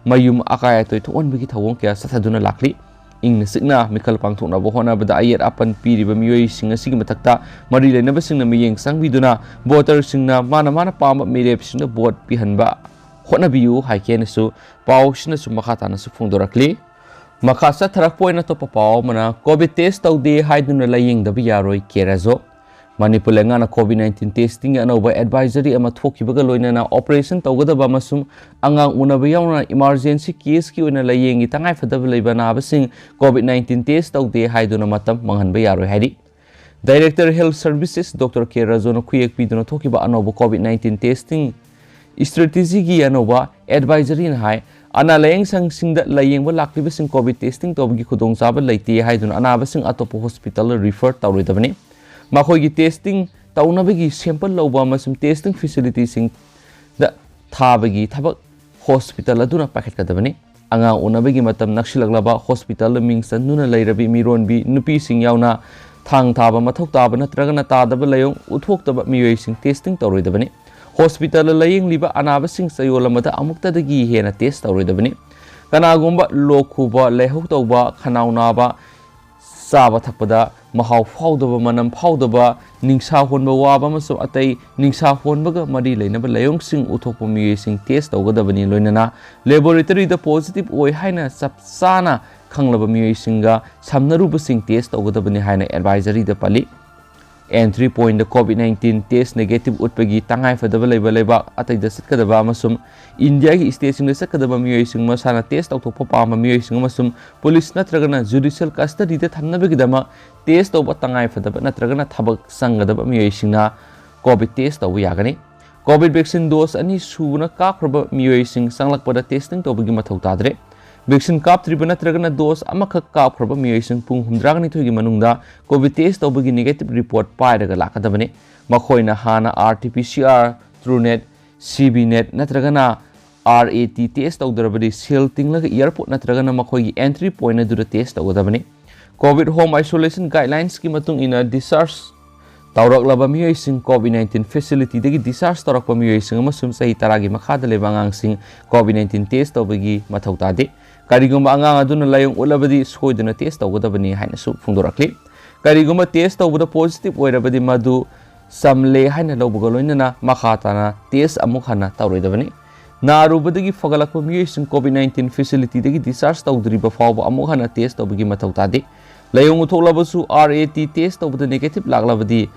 ꯃꯌꯨꯝ ꯑꯀꯥꯏ ꯑꯇꯣꯏ ꯊꯣꯛꯍꯟꯕꯒꯤ ꯊꯧꯑꯣꯡ ꯀꯌꯥ ꯆꯠꯊꯗꯨꯅ ꯂꯥꯛꯂꯤ꯫ ꯏꯪꯅ ꯆꯤꯛꯅ ꯃꯤꯈꯜ ꯄꯥꯡꯊꯣꯛꯅꯕ ꯍꯣꯠꯅꯕꯗ ꯑꯌꯦꯠ ꯑꯄꯟ ꯄꯤꯔꯤꯕ ꯃꯤꯑꯣꯏꯁꯤꯡ ꯑꯁꯤꯒꯤ ꯃꯊꯛꯇ ꯃꯔꯤ ꯂꯩꯅꯕꯁꯤꯡꯅ ꯃꯤꯠꯌꯦꯡ ꯆꯪꯕꯤꯗꯨꯅ ꯚꯣꯇꯔꯁꯤꯡꯅ ꯃꯥꯅ ꯃꯥꯅ ꯄꯥꯝꯕ ꯃꯤꯔꯦꯞꯁꯤꯡꯗ ꯚꯣꯠ ꯄꯤꯍꯟꯕ ꯍꯣꯠꯅꯕꯤꯌꯨ ꯍꯥꯏꯈꯤ ꯍꯥꯏꯅꯁꯨ ꯄꯥꯎꯁꯤꯅꯁꯨ ꯃꯈꯥ ꯇꯥꯅꯁꯨ ꯐꯣꯡꯗꯣꯔꯛꯂꯤ꯫ ꯃꯈꯥ ꯆꯠꯊꯔꯛꯄ ꯑꯣꯏꯅ ꯑꯇꯣꯞꯄ ꯄꯥꯎ ꯑꯃꯅ, ꯀꯣꯚꯤꯗ ꯇꯦꯁ ꯇꯧꯗꯦ ꯍꯥꯏꯗꯨꯅ ꯂꯥꯏꯌꯦꯡꯗꯕ ꯌꯥꯔꯣꯏ, ꯀꯦ ꯔꯥꯖꯨ꯫ ꯃꯅꯤꯄꯨꯔ ꯂꯩꯉꯥꯛꯅ ꯀꯣꯚꯤꯗ ꯅꯥꯏꯟꯇꯤꯟ ꯇꯦꯁꯇꯤꯡꯒꯤ ꯑꯅꯧꯕ ꯑꯦꯗꯚꯥꯏꯖꯔꯤ ꯑꯃ ꯊꯣꯛꯈꯤꯕꯒ ꯂꯣꯏꯅꯅ ꯑꯣꯄꯔꯦꯁꯟ ꯇꯧꯒꯗꯕ ꯑꯃꯁꯨꯡ ꯑꯉꯥꯡ ꯎꯅꯕ ꯌꯥꯎꯅ ꯏꯃꯥꯔꯖꯦꯟꯁꯤ ꯀꯦꯁꯀꯤ ꯑꯣꯏꯅ ꯂꯥꯏꯌꯦꯡꯒꯤ ꯇꯉꯥꯏꯐꯗꯕ ꯂꯩꯕ ꯑꯅꯥꯕꯁꯤꯡ ꯀꯣꯚꯤꯗ ꯅꯥꯏꯟꯇꯤꯟ ꯇꯦꯁ ꯇꯧꯗꯦ ꯍꯥꯏꯗꯨꯅ ꯃꯇꯝ ꯃꯥꯡꯍꯟꯕ ꯌꯥꯔꯣꯏ ꯍꯥꯏꯔꯤ꯫ ꯗꯥꯏꯔꯦꯛꯇꯔ ꯍꯦꯜꯊ ꯁꯔꯚꯤꯁꯦꯁ ꯗꯣꯛꯇꯔ ꯀꯦ ꯔꯥꯖꯨꯅ ꯈꯨꯌꯦꯛ ꯄꯤꯗꯨꯅ ꯊꯣꯛꯈꯤꯕ ꯑꯅꯧꯕ ꯀꯣꯚꯤꯗ ꯅꯥꯏꯟꯇꯤꯟ ꯇꯦꯁꯇꯤꯡ Strategy ꯒꯤ ꯑꯅꯧꯕ advisory ꯅ ꯍꯥꯏ, ꯑꯅꯥ ꯂꯥꯌꯦꯡ ꯁꯪꯁꯤꯡꯗ ꯂꯥꯌꯦꯡꯕ ꯂꯥꯛꯂꯤꯕꯁꯤꯡ COVID testing ꯇꯧꯕꯒꯤ ꯈꯨꯗꯣꯡꯆꯥꯕ ꯂꯩꯇꯦ ꯍꯥꯏꯗꯨꯅ ꯑꯅꯥꯕꯁꯤꯡ ꯑꯇꯣꯞꯄ hospital ꯗ refer ꯇꯧꯔꯣꯏꯗꯕꯅꯤ꯫ ꯃꯈꯣꯏꯒꯤ testing ꯇꯧꯅꯕꯒꯤ sample ꯂꯧꯕ ꯑꯃꯁꯨꯡ testing facility ꯁꯤꯡꯗ ꯊꯥꯕꯒꯤ ꯊꯕꯛ hospital ꯑꯗꯨꯅ ꯄꯥꯏꯈꯠꯀꯗꯕꯅꯤ꯫ ꯑꯉꯥꯡ ꯎꯅꯕꯒꯤ ꯃꯇꯝ ꯅꯛꯁꯤꯜꯂꯛꯂꯕ hospital ꯗ ꯃꯤꯡ ꯆꯟꯗꯨꯅ ꯂꯩꯔꯕꯤ ꯃꯤꯔꯣꯟꯕꯤ ꯅꯨꯄꯤꯁꯤꯡ ꯌꯥꯎꯅ ꯊꯥꯡ ꯊꯥꯕ ꯃꯊꯧ ꯇꯥꯕ ꯅꯠꯇ꯭ꯔꯒꯅ ꯇꯥꯗꯕ ꯂꯥꯏꯑꯣꯡ ꯎꯠꯊꯣꯛꯇꯕ ꯃꯤꯑꯣꯏꯁꯤꯡ testing ꯇꯧꯔꯣꯏꯗꯕꯅꯤ꯫ Hospital ꯗ ꯂꯥꯌꯦꯡꯂꯤꯕ ꯑꯅꯥꯕꯁꯤꯡ ꯆꯌꯣꯜ ꯑꯃꯗ ꯑꯃꯨꯛꯇꯗꯒꯤ ꯍꯦꯟꯅ test ꯇꯧꯔꯣꯏꯗꯕꯅꯤ꯫ ꯀꯅꯥꯒꯨꯝꯕ ꯂꯣꯛ ꯈꯨꯕ, ꯂꯥꯏꯍꯧ ꯇꯧꯕ, ꯈꯅꯥꯎ ꯅꯥꯕ, ꯆꯥꯕ ꯊꯛꯄꯗ ꯃꯍꯥꯎ ꯐꯥꯎꯗꯕ, ꯃꯅꯝ ꯐꯥꯎꯗꯕ, ꯅꯤꯡꯁꯥ ꯍꯣꯟꯕ ꯋꯥꯕ ꯑꯃꯁꯨꯡ ꯑꯇꯩ ꯅꯤꯡꯁꯥ ꯍꯣꯟꯕꯒ ꯃꯔꯤ ꯂꯩꯅꯕ ꯂꯥꯏꯑꯣꯡꯁꯤꯡ ꯎꯠꯊꯣꯛꯄ ꯃꯤꯑꯣꯏꯁꯤꯡ test ꯇꯧꯒꯗꯕꯅꯤ, ꯂꯣꯏꯅꯅ laboratory ꯗ positive ꯑꯣꯏ ꯍꯥꯏꯅ ꯆꯞ ꯆꯥꯅ ꯈꯪꯂꯕ ꯃꯤꯑꯣꯏꯁꯤꯡꯒ ꯁꯝꯅꯔꯨꯕꯁꯤꯡ test ꯇꯧꯒꯗꯕꯅꯤ ꯍꯥꯏꯅ advisory ꯗ ꯄꯜꯂꯤ꯫ Entry point ꯗ COVID nineteen test negative ꯎꯠꯄꯒꯤ ꯇꯉꯥꯏꯐꯗꯕ ꯂꯩꯕ ꯂꯩꯕꯥꯛ ꯑꯇꯩꯗ ꯆꯠꯀꯗꯕ ꯑꯃꯁꯨꯡ ꯏꯟꯗꯤꯌꯥꯒꯤ state ꯁꯤꯡꯗ ꯆꯠꯀꯗꯕ ꯃꯤꯑꯣꯏꯁꯤꯡ, ꯃꯁꯥꯅ test ꯇꯧꯊꯣꯛꯄ ꯄꯥꯝꯕ ꯃꯤꯑꯣꯏꯁꯤꯡ ꯑꯃꯁꯨꯡ ꯄꯨꯂꯤꯁ ꯅꯠꯇ꯭ꯔꯒꯅ judicial custody ꯗ ꯊꯝꯅꯕꯒꯤꯗꯃꯛ test ꯇꯧꯕ ꯇꯉꯥꯏꯐꯗꯕ ꯅꯠꯇ꯭ꯔꯒꯅ ꯊꯕꯛ ꯆꯪꯒꯗꯕ ꯃꯤꯑꯣꯏꯁꯤꯡꯅ COVID test ꯇꯧꯕ ꯌꯥꯒꯅꯤ꯫ COVID vaccine dose ꯑꯅꯤ ꯁꯨꯅ ꯀꯥꯞꯈ꯭ꯔꯕ ꯃꯤꯑꯣꯏꯁꯤꯡ ꯆꯪꯂꯛꯄꯗ testing ꯇꯧꯕꯒꯤ ꯃꯊꯧ ꯇꯥꯗ꯭ꯔꯦ꯫ Vaccine ꯀꯥꯞꯇ꯭ꯔꯤꯕ ꯅꯠꯇ꯭ꯔꯒꯅ dose ꯑꯃꯈꯛ ꯀꯥꯞꯈ꯭ꯔꯕ ꯃꯤꯑꯣꯏꯁꯤꯡ ꯄꯨꯡ ꯍꯨꯝꯗ꯭ꯔꯥꯅꯤꯊꯣꯏꯒꯤ ꯃꯅꯨꯡꯗ COVID test ꯇꯧꯕꯒꯤ negative report ꯄꯥꯏꯔꯒ ꯂꯥꯛꯀꯗꯕꯅꯤ꯫ ꯃꯈꯣꯏꯅ ꯍꯥꯟꯅ RT-PCR, TrueNat, CBNat ꯅꯠꯇ꯭ꯔꯒꯅ RAT test ꯇꯧꯗ꯭ꯔꯕꯗꯤ ꯁꯦꯜ ꯇꯤꯡꯂꯒ airport ꯅꯠꯇ꯭ꯔꯒꯅ ꯃꯈꯣꯏꯒꯤ entry point ꯑꯗꯨꯗ test ꯇꯧꯒꯗꯕꯅꯤ꯫ COVID home isolation guidelines ꯀꯤ ꯃꯇꯨꯡ ꯏꯟꯅ discharge ꯇꯧꯔꯛꯂꯕ ꯃꯤꯑꯣꯏꯁꯤꯡ, COVID nineteen facility ꯗꯒꯤ discharge ꯇꯧꯔꯛꯄ ꯃꯤꯑꯣꯏꯁꯤꯡ ꯑꯃꯁꯨꯡ ꯆꯍꯤ ꯇꯔꯥꯒꯤ ꯃꯈꯥꯗ ꯂꯩꯕ ꯑꯉꯥꯡꯁꯤꯡ COVID nineteen test ꯇꯧꯕꯒꯤ ꯃꯊꯧ ꯇꯥꯗꯦ꯫ ꯀꯔꯤꯒꯨꯝꯕ ꯑꯉꯥꯡ ꯑꯗꯨꯅ ꯂꯥꯏꯑꯣꯡ ꯎꯠꯂꯕꯗꯤ ꯁꯣꯏꯗꯅ test ꯇꯧꯒꯗꯕꯅꯤ ꯍꯥꯏꯅꯁꯨ ꯐꯣꯡꯗꯣꯔꯛꯂꯤ꯫ ꯀꯔꯤꯒꯨꯝꯕ test ꯇꯧꯕꯗ positive ꯑꯣꯏꯔꯕꯗꯤ ꯃꯗꯨ ꯆꯝꯂꯦ ꯍꯥꯏꯅ ꯂꯧꯕꯒ ꯂꯣꯏꯅꯅ ꯃꯈꯥ ꯇꯥꯅ test ꯑꯃꯨꯛ ꯍꯟꯅ ꯇꯧꯔꯣꯏꯗꯕꯅꯤ꯫ ꯅꯥꯔꯨꯕꯗꯒꯤ ꯐꯒꯠꯂꯛꯄ ꯃꯤꯑꯣꯏꯁꯤꯡ COVID nineteen facility ꯗꯒꯤ discharge ꯇꯧꯗ꯭ꯔꯤꯕ ꯐꯥꯎꯕ ꯑꯃꯨꯛ ꯍꯟꯅ test ꯇꯧꯕꯒꯤ ꯃꯊꯧ ꯇꯥꯗꯦ꯫ ꯂꯥꯏꯑꯣꯡ ꯎꯠꯊꯣꯛꯂꯕꯁꯨ RAT test ꯇꯧꯕꯗ negative ꯂꯥꯛꯂꯕꯗꯤ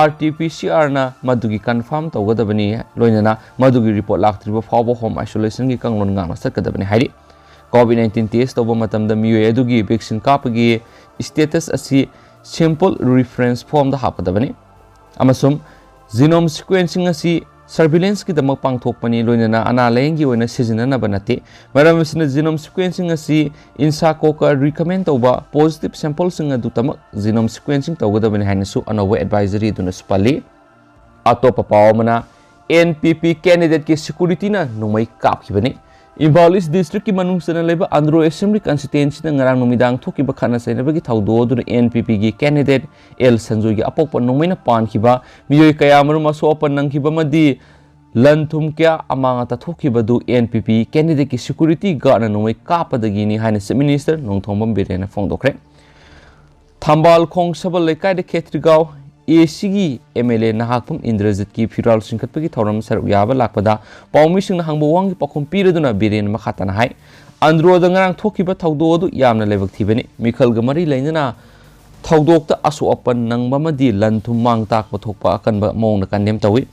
RT-PCR ꯅ ꯃꯗꯨꯒꯤ confirm ꯇꯧꯒꯗꯕꯅꯤ, ꯂꯣꯏꯅꯅ ꯃꯗꯨꯒꯤ report ꯂꯥꯛꯇ꯭ꯔꯤꯕ ꯐꯥꯎꯕ home isolation ꯒꯤ ꯀꯥꯡꯂꯣꯟ ꯉꯥꯛꯅ ꯆꯠꯀꯗꯕꯅꯤ ꯍꯥꯏꯔꯤ꯫ COVID nineteen test ꯇꯧꯕ ꯃꯇꯝꯗ ꯃꯤꯑꯣꯏ ꯑꯗꯨꯒꯤ vaccine ꯀꯥꯞꯄꯒꯤ status ꯑꯁꯤ sample reference form ꯗ ꯍꯥꯞꯀꯗꯕꯅꯤ ꯑꯃꯁꯨꯡ genome sequencing ꯑꯁꯤ ꯁꯔꯚꯤꯂꯦꯟꯁꯀꯤꯗꯃꯛ ꯄꯥꯡꯊꯣꯛꯄꯅꯤ, ꯂꯣꯏꯅꯅ ꯑꯅꯥ ꯂꯥꯌꯦꯡꯒꯤ ꯑꯣꯏꯅ ꯁꯤꯖꯤꯟꯅꯅꯕ ꯅꯠꯇꯦ꯫ ꯃꯔꯝ ꯑꯁꯤꯅ genome sequencing ꯑꯁꯤ INSACOꯒ recommend ꯇꯧꯕ positive sampleꯁꯤꯡ ꯑꯗꯨꯇꯃꯛ genome sequencing ꯇꯧꯒꯗꯕꯅꯤ ꯍꯥꯏꯅꯁꯨ ꯑꯅꯧꯕ advisory ꯑꯗꯨꯅꯁꯨ ꯄꯜꯂꯤ꯫ ꯑꯇꯣꯞꯄ ꯄꯥꯎ ꯑꯃꯅ, NPP candidateꯀꯤ securityꯅ ꯅꯣꯡꯃꯩ ꯀꯥꯞꯈꯤꯕꯅꯤ꯫ ꯏꯝꯐꯥꯜ East districtꯀꯤ ꯃꯅꯨꯡ ꯆꯟꯅ ꯂꯩꯕ ꯑꯟꯗ꯭ꯔꯣ Assembly Constituencyꯗ ꯉꯔꯥꯡ ꯅꯨꯃꯤꯗꯥꯡ ꯊꯣꯛꯈꯤꯕ ꯈꯠꯅ ꯆꯩꯅꯕꯒꯤ ꯊꯧꯗꯣꯛ ꯑꯗꯨꯅ NPPꯒꯤ candidate ꯑꯦꯜ ꯁꯟꯖꯣꯏꯒꯤ ꯑꯄꯣꯛꯄ ꯅꯣꯡꯃꯩꯅ ꯄꯥꯟꯈꯤꯕ, ꯃꯤꯑꯣꯏ ꯀꯌꯥ ꯑꯃꯔꯣꯝ ꯑꯁꯣꯛ ꯑꯄꯟ ꯅꯪꯈꯤꯕ ꯑꯃꯗꯤ ꯂꯟ ꯊꯨꯝ ꯀꯌꯥ ꯑꯃꯥꯡ ꯑꯇꯥ ꯊꯣꯛꯈꯤꯕ ꯑꯗꯨ NPP candidateꯀꯤ security guardꯅ ꯅꯣꯡꯃꯩ ꯀꯥꯞꯄꯗꯒꯤꯅꯤ ꯍꯥꯏꯅ Chief Minister ꯅꯣꯡꯊꯣꯝꯕꯝ ꯕꯤꯔꯦꯟꯅ ꯐꯣꯡꯗꯣꯛꯈ꯭ꯔꯦ꯫ ꯊꯝꯕꯥꯜ ꯈꯣꯡ ꯁꯕꯜ ꯂꯩꯀꯥꯏꯗ ꯈꯦꯇ꯭ꯔꯤꯒꯥꯎ ACꯒꯤ MLA ꯅꯍꯥꯛꯄꯝ ꯏꯟꯗ꯭ꯔꯖꯤꯠꯀꯤ ꯐꯤꯔꯥꯜ ꯆꯤꯡꯈꯠꯄꯒꯤ ꯊꯧꯔꯝ ꯁꯔꯨꯛ ꯌꯥꯕ ꯂꯥꯛꯄꯗ ꯄꯥꯎꯃꯤꯁꯤꯡꯅ ꯍꯪꯕ ꯋꯥꯍꯪꯒꯤ ꯄꯥꯎꯈꯨꯝ ꯄꯤꯔꯗꯨꯅ ꯕꯤꯔꯦꯟ ꯃꯈꯥ ꯇꯥꯅ ꯍꯥꯏ, ꯑꯟꯗ꯭ꯔꯣꯗ ꯉꯔꯥꯡ ꯊꯣꯛꯈꯤꯕ ꯊꯧꯗꯣꯛ ꯑꯗꯨ ꯌꯥꯝꯅ ꯂꯥꯏꯕꯛ ꯊꯤꯕꯅꯤ꯫ ꯃꯤꯈꯜꯒ ꯃꯔꯤ ꯂꯩꯅꯅ ꯊꯧꯗꯣꯛꯇ ꯑꯁꯣꯛ ꯑꯄꯟ ꯅꯪꯕ ꯑꯃꯗꯤ ꯂꯟ ꯊꯨꯝ ꯃꯥꯡ ꯇꯥꯛꯄ ꯊꯣꯛꯄ ꯑꯀꯟꯕ ꯃꯑꯣꯡꯗ condemn ꯇꯧꯏ꯫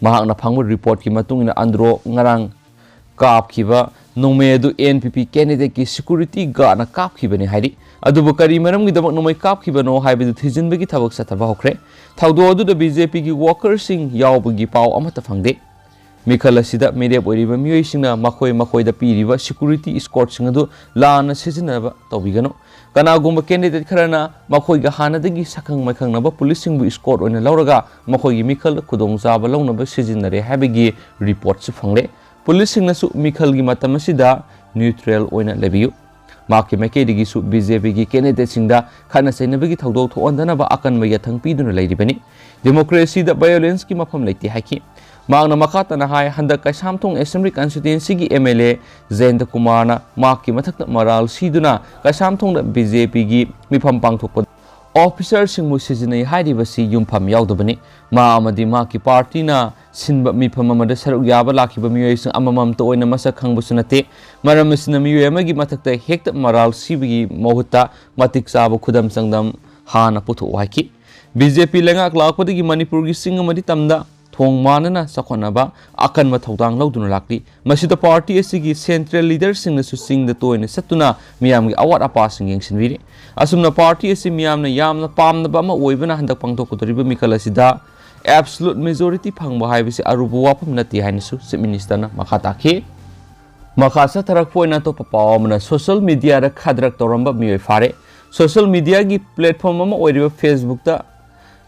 ꯃꯍꯥꯛꯅ ꯐꯪꯕ reportꯀꯤ ꯃꯇꯨꯡ ꯏꯟꯅ ꯑꯟꯗ꯭ꯔꯣ ꯉꯔꯥꯡ ꯀꯥꯞꯈꯤꯕ ꯅꯣꯡꯃꯩ ꯑꯗꯨ NPP candidateꯀꯤ security guardꯅ ꯀꯥꯞꯈꯤꯕꯅꯤ ꯍꯥꯏꯔꯤ꯫ ꯑꯗꯨꯕꯨ ꯀꯔꯤ ꯃꯔꯝꯒꯤꯗꯃꯛ ꯅꯣꯡꯃꯩ ꯀꯥꯞꯈꯤꯕꯅꯣ ꯍꯥꯏꯕꯗꯨ ꯊꯤꯖꯤꯟꯕꯒꯤ ꯊꯕꯛ ꯆꯠꯊꯕ ꯍꯧꯈ꯭ꯔꯦ꯫ ꯊꯧꯗꯣꯛ ꯑꯗꯨꯗ BJPꯒꯤ workerꯁꯤꯡ ꯌꯥꯎꯕꯒꯤ ꯄꯥꯎ ꯑꯃꯠꯇ ꯐꯪꯗꯦ꯫ ꯃꯤꯈꯜ ꯑꯁꯤꯗ ꯃꯤꯔꯦꯞ ꯑꯣꯏꯔꯤꯕ ꯃꯤꯑꯣꯏꯁꯤꯡꯅ ꯃꯈꯣꯏ ꯃꯈꯣꯏꯗ ꯄꯤꯔꯤꯕ security escortꯁꯤꯡ ꯑꯗꯨ ꯂꯥꯟꯅ ꯁꯤꯖꯤꯟꯅꯕ ꯇꯧꯕꯤꯒꯅꯨ꯫ ꯀꯅꯥꯒꯨꯝꯕ candidate ꯈꯔꯅ ꯃꯈꯣꯏꯒ ꯍꯥꯟꯅꯗꯒꯤ ꯁꯛꯈꯪ ꯃꯥꯏꯈꯪꯅꯕ policeꯁꯤꯡꯕꯨ escort ꯑꯣꯏꯅ ꯂꯧꯔꯒ ꯃꯈꯣꯏꯒꯤ ꯃꯤꯈꯜꯗ ꯈꯨꯗꯣꯡꯆꯥꯕ ꯂꯧꯅꯕ ꯁꯤꯖꯤꯟꯅꯔꯦ ꯍꯥꯏꯕꯒꯤ reportꯁꯨ ꯐꯪꯂꯦ꯫ Policeꯁꯤꯡꯅꯁꯨ ꯃꯤꯈꯜꯒꯤ ꯃꯇꯝ ꯑꯁꯤꯗ neutral ꯑꯣꯏꯅ ꯂꯩꯕꯤꯌꯨ꯫ ꯃꯍꯥꯛꯀꯤ ꯃꯥꯏꯀꯩꯗꯒꯤꯁꯨ BJPꯒꯤ candidateꯁꯤꯡꯗ ꯈꯠꯅ ꯆꯩꯅꯕꯒꯤ ꯊꯧꯗꯣꯛ ꯊꯣꯛꯍꯟꯗꯅꯕ ꯑꯀꯟꯕ ꯌꯥꯊꯪ ꯄꯤꯗꯨꯅ ꯂꯩꯔꯤꯕꯅꯤ꯫ Democracyꯗ violenceꯀꯤ ꯃꯐꯝ ꯂꯩꯇꯦ ꯍꯥꯏꯈꯤ꯫ ꯃꯍꯥꯛꯅ ꯃꯈꯥ ꯇꯥꯅ ꯍꯥꯏ, ꯍꯟꯗꯛ ꯀꯩꯁꯥꯝꯊꯣꯡ Assembly Constituencyꯒꯤ MLA ꯖꯌꯟꯇ ꯀꯨꯃꯥꯔꯅ ꯃꯍꯥꯛꯀꯤ ꯃꯊꯛꯇ ꯃꯔꯥꯜ ꯁꯤꯗꯨꯅ ꯀꯩꯁꯥꯝꯊꯣꯡꯗ BJPꯒꯤ ꯃꯤꯐꯝ ꯄꯥꯡꯊꯣꯛꯄ officerꯁꯤꯡꯕꯨ ꯁꯤꯖꯤꯟꯅꯩ ꯍꯥꯏꯔꯤꯕꯁꯤ ꯌꯨꯝꯐꯝ ꯌꯥꯎꯗꯕꯅꯤ꯫ ꯃꯥ ꯑꯃꯗꯤ ꯃꯍꯥꯛꯀꯤ partyꯅ ꯁꯤꯟꯕ ꯃꯤꯐꯝ ꯑꯃꯗ ꯁꯔꯨꯛ ꯌꯥꯕ ꯂꯥꯛꯈꯤꯕ ꯃꯤꯑꯣꯏꯁꯤꯡ ꯑꯃꯃꯝꯇ ꯑꯣꯏꯅ ꯃꯁꯛ ꯈꯪꯕꯁꯨ ꯅꯠꯇꯦ꯫ ꯃꯔꯝ ꯑꯁꯤꯅ ꯃꯤꯑꯣꯏ ꯑꯃꯒꯤ ꯃꯊꯛꯇ ꯍꯦꯛꯇ ꯃꯔꯥꯜ ꯁꯤꯕꯒꯤ ꯃꯍꯨꯠꯇ ꯃꯇꯤꯛ ꯆꯥꯕ ꯈꯨꯗꯝ ꯆꯥꯡꯗꯝ ꯍꯥꯟꯅ ꯄꯨꯊꯣꯛꯎ ꯍꯥꯏꯈꯤ꯫ BJP ꯂꯩꯉꯥꯛ ꯂꯥꯛꯄꯗꯒꯤ ꯃꯅꯤꯄꯨꯔꯒꯤ ꯆꯤꯡ ꯑꯃꯗꯤ ꯇꯝꯗ ꯊꯣꯡ ꯃꯥꯟꯅꯅ ꯆꯥꯎꯈꯠꯅꯕ ꯑꯀꯟꯕ ꯊꯧꯗꯥꯡ ꯂꯧꯗꯨꯅ ꯂꯥꯛꯂꯤ꯫ ꯃꯁꯤꯗ party ꯑꯁꯤꯒꯤ central leaderꯁꯤꯡꯅꯁꯨ ꯆꯤꯡꯗ ꯇꯣꯏꯅ ꯆꯠꯇꯨꯅ ꯃꯤꯌꯥꯝꯒꯤ ꯑꯋꯥꯠ ꯑꯄꯥꯁꯤꯡ ꯌꯦꯡꯁꯤꯟꯕꯤꯔꯤ꯫ ꯑꯁꯨꯝꯅ party ꯑꯁꯤ ꯃꯤꯌꯥꯝꯅ ꯌꯥꯝꯅ ꯄꯥꯝꯅꯕ ꯑꯃ ꯑꯣꯏꯕꯅ ꯍꯟꯗꯛ ꯄꯥꯡꯊꯣꯛꯀꯗꯧꯔꯤꯕ ꯃꯤꯈꯜ ꯑꯁꯤꯗ Absolute majority ꯐꯪꯕ ꯍꯥꯏꯕꯁꯤ ꯑꯔꯨꯕ ꯋꯥꯐꯝ ꯅꯠꯇꯦ ꯍꯥꯏꯅꯁꯨ Chief Minister ꯅ ꯃꯈꯥ ꯇꯥꯈꯤ꯫ ꯃꯈꯥ ꯆꯠꯊꯔꯛꯄ ꯑꯣꯏꯅ ꯑꯇꯣꯞꯄ ꯄꯥꯎ ꯑꯃꯅ, social media ꯗ ꯈꯗ꯭ꯔꯛ ꯇꯧꯔꯝꯕ ꯃꯤꯑꯣꯏ ꯐꯥꯔꯦ꯫ Social media ꯒꯤ platform ꯑꯃ ꯑꯣꯏꯔꯤꯕ Facebook ꯇ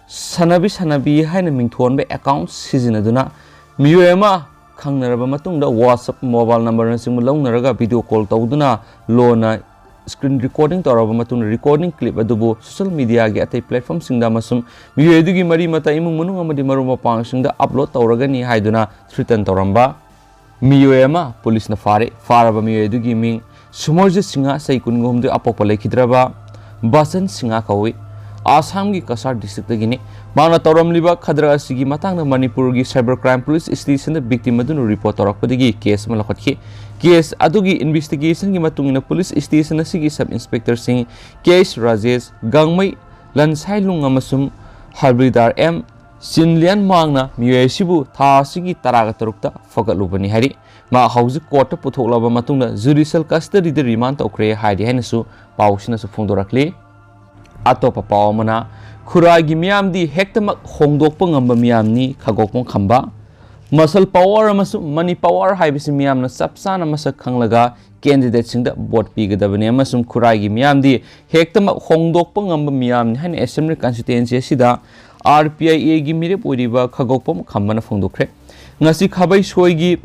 ꯁꯥꯟꯅꯕꯤ ꯁꯥꯟꯅꯕꯤ ꯍꯥꯏꯅ ꯃꯤꯡꯊꯣꯟꯕ account ꯁꯤꯖꯤꯟꯅꯗꯨꯅ ꯃꯤꯑꯣꯏ ꯑꯃ ꯈꯪꯅꯔꯕ ꯃꯇꯨꯡꯗ WhatsApp, mobile number ꯅꯆꯤꯡꯕ ꯂꯧꯅꯔꯒ video call ꯇꯧꯗꯨꯅ ꯂꯣꯟꯅ screen recording ꯇꯧꯔꯕ ꯃꯇꯨꯡꯗ recording clip ꯑꯗꯨꯕꯨ social media ꯒꯤ ꯑꯇꯩ platform ꯁꯤꯡꯗ ꯑꯃꯁꯨꯡ ꯃꯤꯑꯣꯏ ꯑꯗꯨꯒꯤ ꯃꯔꯤ ꯃꯇꯥ, ꯏꯃꯨꯡ ꯃꯅꯨꯡ ꯑꯃꯗꯤ ꯃꯔꯨꯞ ꯃꯄꯥꯡꯁꯤꯡꯗ upload ꯇꯧꯔꯒꯅꯤ ꯍꯥꯏꯗꯨꯅ threaten ꯇꯧꯔꯝꯕ ꯃꯤꯑꯣꯏ ꯑꯃ ꯄꯨꯂꯤꯁꯅ ꯐꯥꯔꯦ꯫ ꯐꯥꯔꯕ ꯃꯤꯑꯣꯏ ꯑꯗꯨꯒꯤ ꯃꯤꯡ ꯁꯨꯃꯔꯖꯤꯠ ꯁꯤꯡꯍ, ꯆꯍꯤ ꯀꯨꯟꯒ ꯍꯨꯝꯗꯣꯏ, ꯑꯄꯣꯛꯄ ꯂꯩꯈꯤꯗ꯭ꯔꯕ ꯕꯁꯟ ꯁꯤꯡꯍ ꯀꯧꯏ꯫ ꯑꯁꯥꯝꯒꯤ ꯀꯁꯥꯔ district ꯇꯒꯤꯅꯤ꯫ ꯃꯍꯥꯛꯅ ꯇꯧꯔꯝꯂꯤꯕ ꯈꯗ꯭ꯔꯛ ꯑꯁꯤꯒꯤ ꯃꯇꯥꯡꯗ ꯃꯅꯤꯄꯨꯔꯒꯤ cyber crime police station ꯗ victim ꯑꯗꯨꯅ report ꯇꯧꯔꯛꯄꯗꯒꯤ case ꯑꯃ ꯂꯧꯈꯠꯈꯤ꯫ Case ꯑꯗꯨꯒꯤ investigation ꯒꯤ ꯃꯇꯨꯡ ꯏꯟꯅ police station ꯑꯁꯤꯒꯤ sub inspector ꯁꯤꯡ ꯀꯦ ꯑꯦꯁ ꯔꯥꯖꯦꯁ, ꯒꯥꯡꯃꯩ ꯂꯟꯁꯥꯏꯂꯨꯡ ꯑꯃꯁꯨꯡ ꯍꯕꯤꯜꯗꯥꯔ ꯑꯦꯝ ꯆꯤꯟꯂꯤꯌꯥꯟ ꯃꯥꯡꯅ ꯃꯤꯑꯣꯏ ꯑꯁꯤꯕꯨ ꯊꯥ ꯑꯁꯤꯒꯤ ꯇꯔꯥꯒ ꯇꯔꯨꯛꯇ ꯐꯒꯠꯂꯨꯕꯅꯤ ꯍꯥꯏꯔꯤ꯫ ꯃꯍꯥꯛ ꯍꯧꯖꯤꯛ court ꯇ ꯄꯨꯊꯣꯛꯂꯕ ꯃꯇꯨꯡꯗ judicial custody ꯗ remand ꯇꯧꯈ꯭ꯔꯦ ꯍꯥꯏꯔꯤ ꯍꯥꯏꯅꯁꯨ ꯄꯥꯎ ꯑꯁꯤꯅꯁꯨ ꯐꯣꯡꯗꯣꯔꯛꯂꯤ꯫ ꯑꯇꯣꯞꯄ ꯄꯥꯎ ꯑꯃꯅ, ꯈꯨꯔꯥꯏꯒꯤ ꯃꯤꯌꯥꯝꯗꯤ ꯍꯦꯛꯇꯃꯛ ꯍꯣꯡꯗꯣꯛꯄ ꯉꯝꯕ ꯃꯤꯌꯥꯝꯅꯤ, ꯈꯥꯒꯣꯛꯄꯝ ꯈꯝꯕ꯫ Muscle power ꯑꯃꯁꯨꯡ money power ꯍꯥꯏꯕꯁꯤ ꯃꯤꯌꯥꯝꯅ ꯆꯞ ꯆꯥꯅ ꯃꯁꯛ ꯈꯪꯂꯒ candidate ꯁꯤꯡꯗ vote ꯄꯤꯒꯗꯕꯅꯤ ꯑꯃꯁꯨꯡ ꯈꯨꯔꯥꯏꯒꯤ ꯃꯤꯌꯥꯝꯗꯤ ꯍꯦꯛꯇꯃꯛ ꯍꯣꯡꯗꯣꯛꯄ ꯉꯝꯕ ꯃꯤꯌꯥꯝꯅꯤ ꯍꯥꯏꯅ assembly constituency ꯑꯁꯤꯗ R P I A ꯒꯤ ꯃꯤꯔꯦꯞ ꯑꯣꯏꯔꯤꯕ ꯈꯥꯒꯣꯛꯄꯝ ꯈꯝꯕꯅ ꯐꯣꯡꯗꯣꯛꯈ꯭ꯔꯦ꯫ ꯉꯁꯤ ꯈꯥꯕꯩꯁꯣꯏꯒꯤ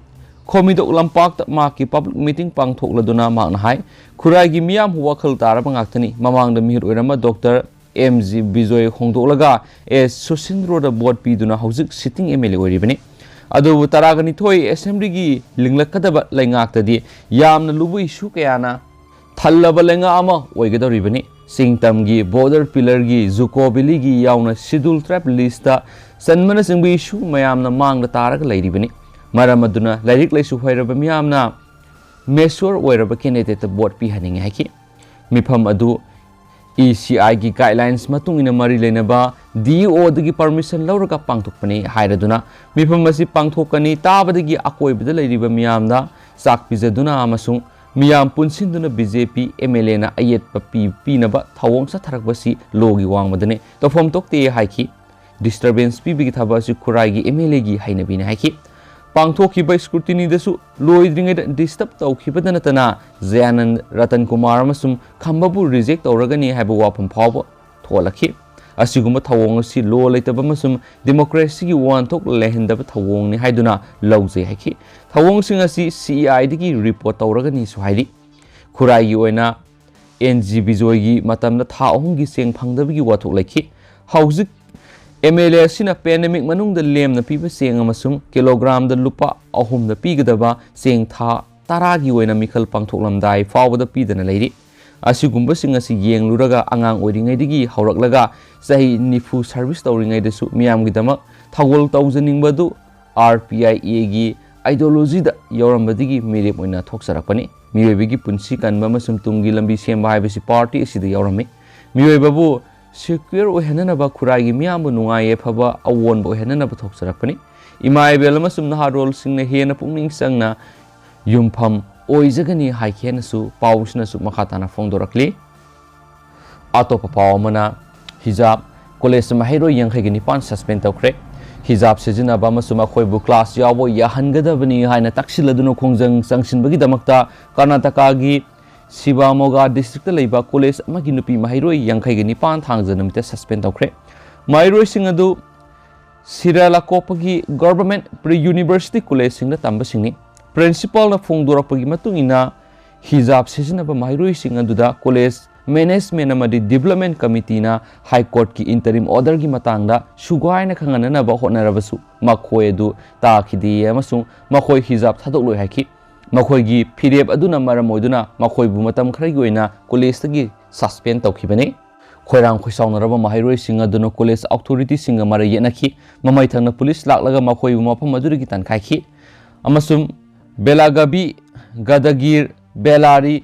ꯈꯣꯃꯤꯗꯣꯛ ꯂꯝꯄꯥꯛꯇ ꯃꯍꯥꯛꯀꯤ public meeting ꯄꯥꯡꯊꯣꯛꯂꯗꯨꯅ ꯃꯍꯥꯛꯅ ꯍꯥꯏ, ꯈꯨꯔꯥꯏꯒꯤ ꯃꯤꯌꯥꯝ ꯋꯥꯈꯜ ꯇꯥꯔꯕ ꯉꯥꯛꯇꯅꯤ꯫ ꯃꯃꯥꯡꯗ ꯃꯤꯍꯨꯠ ꯑꯣꯏꯔꯝꯕ ꯗꯣꯛꯇꯔ ꯑꯦꯝ ꯖꯤ ꯕꯤꯖꯣꯏ ꯍꯣꯡꯗꯣꯛꯂꯒ ꯑꯦꯁ ꯁꯨꯁꯤꯟꯗ꯭ꯔꯣꯗ vote ꯄꯤꯗꯨꯅ ꯍꯧꯖꯤꯛ sitting M L A ꯑꯣꯏꯔꯤꯕꯅꯤ꯫ ꯑꯗꯨꯕꯨ ꯇꯔꯥꯒ ꯅꯤꯊꯣꯏ assembly ꯒꯤ ꯂꯤꯡꯂꯛꯀꯗꯕ ꯂꯩꯉꯥꯛꯇꯗꯤ ꯌꯥꯝꯅ ꯂꯨꯕ issue ꯀꯌꯥꯅ ꯊꯜꯂꯕ ꯂꯩꯉꯥꯛ ꯑꯃ ꯑꯣꯏꯒꯗꯧꯔꯤꯕꯅꯤ꯫ ꯆꯤꯡꯇꯝꯒꯤ, border pillar ꯒꯤ, Juko Valley ꯒꯤ ꯌꯥꯎꯅ schedule tribe list ꯇ ꯆꯟꯕꯅꯆꯤꯡꯕ issue ꯃꯌꯥꯝꯅ ꯃꯥꯡꯗ ꯇꯥꯔꯒ ꯂꯩꯔꯤꯕꯅꯤ꯫ ꯃꯔꯝ ꯑꯗꯨꯅ ꯂꯥꯏꯔꯤꯛ ꯂꯥꯏꯁꯨ ꯍꯩꯔꯕ ꯃꯤꯌꯥꯝꯅ mature ꯑꯣꯏꯔꯕ candidate ꯇ vote ꯄꯤꯍꯟꯅꯤꯡꯏ ꯍꯥꯏꯈꯤ꯫ ꯃꯤꯐꯝ ꯑꯗꯨ E C I ꯒꯤ guidelines ꯃꯇꯨꯡ ꯏꯟꯅ ꯃꯔꯤ ꯂꯩꯅꯕ D E O ꯗꯒꯤ permission ꯂꯧꯔꯒ ꯄꯥꯡꯊꯣꯛꯄꯅꯤ ꯍꯥꯏꯔꯗꯨꯅ ꯃꯤꯐꯝ ꯑꯁꯤ ꯄꯥꯡꯊꯣꯛꯀꯅꯤ꯫ ꯇꯥꯕꯗꯒꯤ ꯑꯀꯣꯏꯕꯗ ꯂꯩꯔꯤꯕ ꯃꯤꯌꯥꯝꯗ ꯆꯥꯛ ꯄꯤꯖꯗꯨꯅ ꯑꯃꯁꯨꯡ ꯃꯤꯌꯥꯝ ꯄꯨꯟꯁꯤꯟꯗꯨꯅ B J P M L A ꯅ ꯑꯌꯦꯠꯄ ꯄꯤ-, ꯄꯤꯅꯕ ꯊꯧꯑꯣꯡ ꯆꯠꯊꯔꯛꯄꯁꯤ law ꯒꯤ ꯋꯥꯡꯃꯗꯅꯤ, ꯇꯧꯐꯝ ꯊꯣꯛꯇꯦ ꯍꯥꯏꯈꯤ꯫ disturbance ꯄꯤꯕꯒꯤ ꯊꯕꯛ ꯑꯁꯤ ꯈꯨꯔꯥꯏꯒꯤ M L A ꯒꯤ ꯍꯩꯅꯕꯤꯅꯤ ꯍꯥꯏꯈꯤ꯫ ꯄꯥꯡꯊꯣꯛꯈꯤꯕ scrutiny ꯗꯁꯨ ꯂꯣꯏꯗ꯭ꯔꯤꯉꯩꯗ disturb ꯇꯧꯈꯤꯕꯗ ꯅꯠꯇꯅ ꯖꯌꯥꯅꯟ ꯔꯇꯟ ꯀꯨꯃꯥꯔ ꯑꯃꯁꯨꯡ ꯈꯝꯕꯕꯨ reject ꯇꯧꯔꯒꯅꯤ ꯍꯥꯏꯕ ꯋꯥꯐꯝ ꯐꯥꯎꯕ ꯊꯣꯛꯍꯜꯂꯛꯈꯤ꯫ ꯑꯁꯤꯒꯨꯝꯕ ꯊꯧꯑꯣꯡ ꯑꯁꯤ law ꯂꯩꯇꯕ ꯑꯃꯁꯨꯡ democracy ꯒꯤ ꯋꯥꯍꯟꯊꯣꯛ ꯂꯩꯍꯟꯗꯕ ꯊꯧꯑꯣꯡꯅꯤ ꯍꯥꯏꯗꯨꯅ ꯂꯧꯖꯩ ꯍꯥꯏꯈꯤ꯫ ꯊꯧꯑꯣꯡꯁꯤꯡ ꯑꯁꯤ C I D ꯗꯒꯤ report ꯇꯧꯔꯒꯅꯤꯁꯨ ꯍꯥꯏꯔꯤ꯫ ꯈꯨꯔꯥꯏꯒꯤ ꯑꯣꯏꯅ N G ꯕꯤꯖꯣꯏꯒꯤ ꯃꯇꯝꯗ ꯊꯥ ꯑꯍꯨꯝꯒꯤ ꯆꯦꯡ ꯐꯪꯗꯕꯒꯤ ꯋꯥꯊꯣꯛ ꯂꯩꯈꯤ꯫ ꯍꯧꯖꯤꯛ M L A ꯑꯁꯤꯅ pandemic ꯃꯅꯨꯡꯗ ꯂꯦꯝꯅ ꯄꯤꯕ ꯆꯦꯡ ꯑꯃꯁꯨꯡ ꯀꯤꯂꯣꯒ꯭ꯔꯥꯝꯗ ꯂꯨꯄꯥ ꯑꯍꯨꯝꯗ ꯄꯤꯒꯗꯕ ꯆꯦꯡ ꯊꯥ ꯇꯔꯥꯒꯤ ꯑꯣꯏꯅ ꯃꯤꯈꯜ ꯄꯥꯡꯊꯣꯛꯂꯝꯗꯥꯏ ꯐꯥꯎꯕꯗ ꯄꯤꯗꯅ ꯂꯩꯔꯤ꯫ ꯑꯁꯤꯒꯨꯝꯕꯁꯤꯡ ꯑꯁꯤ ꯌꯦꯡꯂꯨꯔꯒ ꯑꯉꯥꯡ ꯑꯣꯏꯔꯤꯉꯩꯗꯒꯤ ꯍꯧꯔꯛꯂꯒ ꯆꯍꯤ ꯅꯤꯐꯨ service ꯇꯧꯔꯤꯉꯩꯗꯁꯨ ꯃꯤꯌꯥꯝꯒꯤꯗꯃꯛ ꯊꯧꯒꯜ ꯇꯧꯖꯅꯤꯡꯕ ꯑꯗꯨ R P I A ꯒꯤ ideology ꯗ ꯌꯥꯎꯔꯝꯕꯗꯒꯤ ꯃꯤꯔꯦꯞ ꯑꯣꯏꯅ ꯊꯣꯛꯆꯔꯛꯄꯅꯤ꯫ ꯃꯤꯑꯣꯏꯕꯒꯤ ꯄꯨꯟꯁꯤ ꯀꯟꯕ ꯑꯃꯁꯨꯡ ꯇꯨꯡꯒꯤ ꯂꯝꯕꯤ ꯁꯦꯝꯕ ꯍꯥꯏꯕꯁꯤ party ꯑꯁꯤꯗ ꯌꯥꯎꯔꯝꯃꯤ꯫ ꯃꯤꯑꯣꯏꯕꯕꯨ secure ꯑꯣꯏꯍꯟꯅꯅꯕ, ꯈꯨꯔꯥꯏꯒꯤ ꯃꯤꯌꯥꯝꯕꯨ ꯅꯨꯡꯉꯥꯏ ꯌꯥꯏꯐꯕ ꯑꯑꯣꯟꯕ ꯑꯣꯏꯍꯟꯅꯅꯕ ꯊꯣꯛꯆꯔꯛꯄꯅꯤ꯫ ꯏꯃꯥ ꯏꯕꯦꯜ ꯑꯃꯁꯨꯡ ꯅꯍꯥꯔꯣꯜꯁꯤꯡꯅ ꯍꯦꯟꯅ ꯄꯨꯛꯅꯤꯡ ꯆꯪꯅ ꯌꯨꯝꯐꯝ ꯑꯣꯏꯖꯒꯅꯤ ꯍꯥꯏꯈꯤ ꯍꯥꯏꯅꯁꯨ ꯄꯥꯎꯁꯤꯅꯁꯨ ꯃꯈꯥ ꯇꯥꯅ ꯐꯣꯡꯗꯣꯔꯛꯂꯤ꯫ ꯑꯇꯣꯞꯄ ꯄꯥꯎ ꯑꯃꯅ, ꯍꯤꯖꯥꯕ, college ꯃꯍꯩꯔꯣꯏ ꯌꯥꯡꯈꯩꯒ ꯅꯤꯄꯥꯟ suspend ꯇꯧꯈ꯭ꯔꯦ꯫ ꯍꯤꯖꯥꯕ ꯁꯤꯖꯤꯟꯅꯕ ꯑꯃꯁꯨꯡ ꯃꯈꯣꯏꯕꯨ class ꯌꯥꯎꯕ ꯌꯥꯍꯟꯒꯗꯕꯅꯤ ꯍꯥꯏꯅ ꯇꯛꯁꯤꯜꯂꯗꯨꯅ ꯈꯣꯡꯖꯪ ꯆꯪꯁꯤꯟꯕꯒꯤꯗꯃꯛꯇ ꯀꯔꯅꯥꯇꯀꯥꯒꯤ ꯁꯤꯕꯥꯃꯣꯒꯥ district ꯇ ꯂꯩꯕ college ꯑꯃꯒꯤ ꯅꯨꯄꯤ ꯃꯍꯩꯔꯣꯏ ꯌꯥꯡꯈꯩꯒ ꯅꯤꯄꯥꯟ ꯊꯥꯡꯖ ꯅꯨꯃꯤꯠꯇ suspend ꯇꯧꯈ꯭ꯔꯦ꯫ ꯃꯍꯩꯔꯣꯏꯁꯤꯡ ꯑꯗꯨ ꯁꯤꯔꯥꯂꯥꯀꯣꯞꯄꯒꯤ government pre-university college ꯁꯤꯡꯗ ꯇꯝꯕꯁꯤꯡꯅꯤ꯫ Principal ꯅ ꯐꯣꯡꯗꯣꯔꯛꯄꯒꯤ ꯃꯇꯨꯡ ꯏꯟꯅ, ꯍꯤꯖꯥꯕ ꯁꯤꯖꯤꯟꯅꯕ ꯃꯍꯩꯔꯣꯏꯁꯤꯡ ꯑꯗꯨꯗ college management ꯑꯃꯗꯤ development committee ꯅ High Court ꯀꯤ interim order ꯒꯤ ꯃꯇꯥꯡꯗ ꯁꯨꯒꯥꯏꯅ ꯈꯪꯍꯟꯅꯅꯕ ꯍꯣꯠꯅꯔꯕꯁꯨ ꯃꯈꯣꯏ ꯑꯗꯨ ꯇꯥꯈꯤꯗꯦ ꯑꯃꯁꯨꯡ ꯃꯈꯣꯏ ꯍꯤꯖꯥꯕ ꯊꯥꯗꯣꯛꯂꯣꯏ ꯍꯥꯏꯈꯤ꯫ ꯃꯈꯣꯏꯒꯤ ꯐꯤꯔꯦꯞ ꯑꯗꯨꯅ ꯃꯔꯝ ꯑꯣꯏꯗꯨꯅ ꯃꯈꯣꯏꯕꯨ ꯃꯇꯝ ꯈꯔꯒꯤ ꯑꯣꯏꯅ college ꯇꯒꯤ suspend ꯇꯧꯈꯤꯕꯅꯤ꯫ ꯈꯣꯏꯔꯥꯡ ꯈꯣꯏꯁꯥꯎꯅꯔꯕ ꯃꯍꯩꯔꯣꯏꯁꯤꯡ ꯑꯗꯨꯅ college authority ꯁꯤꯡꯒ ꯃꯔꯩ ꯌꯦꯠꯅꯈꯤ꯫ ꯃꯃꯩ ꯊꯪꯅ police ꯂꯥꯛꯂꯒ ꯃꯈꯣꯏꯕꯨ ꯃꯐꯝ ꯑꯗꯨꯗꯒꯤ ꯇꯥꯟꯈꯥꯏꯈꯤ ꯑꯃꯁꯨꯡ ꯕꯦꯂꯥꯒꯥꯕꯤ, ꯒꯗꯒꯤꯔ, ꯕꯦꯂꯥꯔꯤ,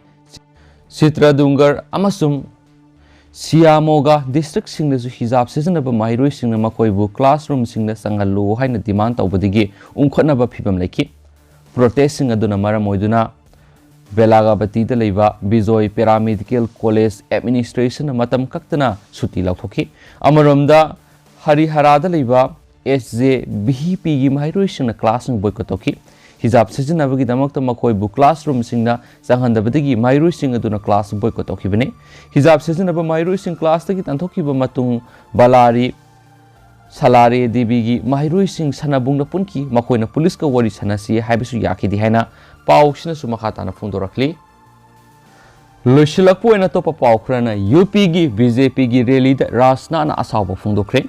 ꯆꯤꯇ꯭ꯔꯗꯨꯡꯒꯔ ꯑꯃꯁꯨꯡ ꯁꯤꯌꯥꯃꯣꯒꯥ district ꯁꯤꯡꯗꯁꯨ ꯍꯤꯖꯥꯕ ꯁꯤꯖꯤꯟꯅꯕ ꯃꯍꯩꯔꯣꯏꯁꯤꯡꯅ ꯃꯈꯣꯏꯕꯨ classroom ꯁꯤꯡꯗ ꯆꯪꯍꯜꯂꯨ ꯍꯥꯏꯅ demand ꯇꯧꯕꯗꯒꯤ ꯎꯪꯈꯠꯅꯕ ꯐꯤꯚꯝ ꯂꯩꯈꯤ꯫ Protest ꯁꯤꯡ ꯑꯗꯨꯅ ꯃꯔꯝ ꯑꯣꯏꯗꯨꯅ ꯕꯦꯂꯥꯒꯥꯕꯇꯤꯗ ꯂꯩꯕ ꯕꯤꯖꯣꯏ Paramedical College administration ꯅ ꯃꯇꯝ ꯀꯛꯇꯅ ꯁꯨꯇꯤ ꯂꯥꯎꯊꯣꯛꯈꯤ꯫ ꯑꯃꯔꯣꯝꯗ, ꯍꯔꯤꯍꯔꯥꯗ ꯂꯩꯕ ꯑꯦꯁ ꯖꯦ ꯚꯤ ꯄꯤꯒꯤ ꯃꯍꯩꯔꯣꯏꯁꯤꯡꯅ ꯀ꯭ꯂꯥꯁꯁꯤꯡ ꯕꯣꯏꯀꯣꯠ ꯇꯧꯈꯤ꯫ ꯍꯤꯖꯥꯕ ꯁꯤꯖꯤꯟꯅꯕꯒꯤꯗꯃꯛꯇ ꯃꯈꯣꯏꯕꯨ ꯀ꯭ꯂꯥꯁꯔꯨꯝꯁꯤꯡꯗ ꯆꯪꯍꯟꯗꯕꯗꯒꯤ ꯃꯍꯩꯔꯣꯏꯁꯤꯡ ꯑꯗꯨꯅ ꯀ꯭ꯂꯥꯁ ꯕꯣꯏꯀꯣꯠ ꯇꯧꯈꯤꯕꯅꯤ꯫ ꯍꯤꯖꯥꯕ ꯁꯤꯖꯤꯟꯅꯕ ꯃꯍꯩꯔꯣꯏꯁꯤꯡ ꯀ꯭ꯂꯥꯁꯇꯒꯤ ꯇꯥꯟꯊꯣꯛꯈꯤꯕ ꯃꯇꯨꯡ ꯕꯂꯥꯔꯤ ꯁꯂꯥꯔꯦ ꯗꯦꯕꯤꯒꯤ ꯃꯍꯩꯔꯣꯏꯁꯤꯡ ꯁꯅꯥꯕꯨꯡꯗ ꯄꯨꯟꯈꯤ꯫ ꯃꯈꯣꯏꯅ ꯄꯨꯂꯤꯁꯀ ꯋꯥꯔꯤ ꯁꯥꯟꯅꯁꯤ ꯍꯥꯏꯕꯁꯨ ꯌꯥꯈꯤꯗꯦ ꯍꯥꯏꯅ ꯄꯥꯎꯁꯤꯅꯁꯨ ꯃꯈꯥ ꯇꯥꯅ ꯐꯣꯡꯗꯣꯔꯛꯂꯤ꯫ ꯂꯣꯏꯁꯤꯜꯂꯛꯄ ꯑꯣꯏꯅ ꯑꯇꯣꯞꯄ ꯄꯥꯎ ꯈꯔꯅ ꯌꯨ ꯄꯤꯒꯤ ꯕꯤ ꯖꯦ ꯄꯤꯒꯤ ꯔꯦꯂꯤꯗ ꯔꯥꯖꯅꯥꯊꯅ ꯑꯁꯥꯎꯕ ꯐꯣꯡꯗꯣꯛꯈ꯭ꯔꯦ꯫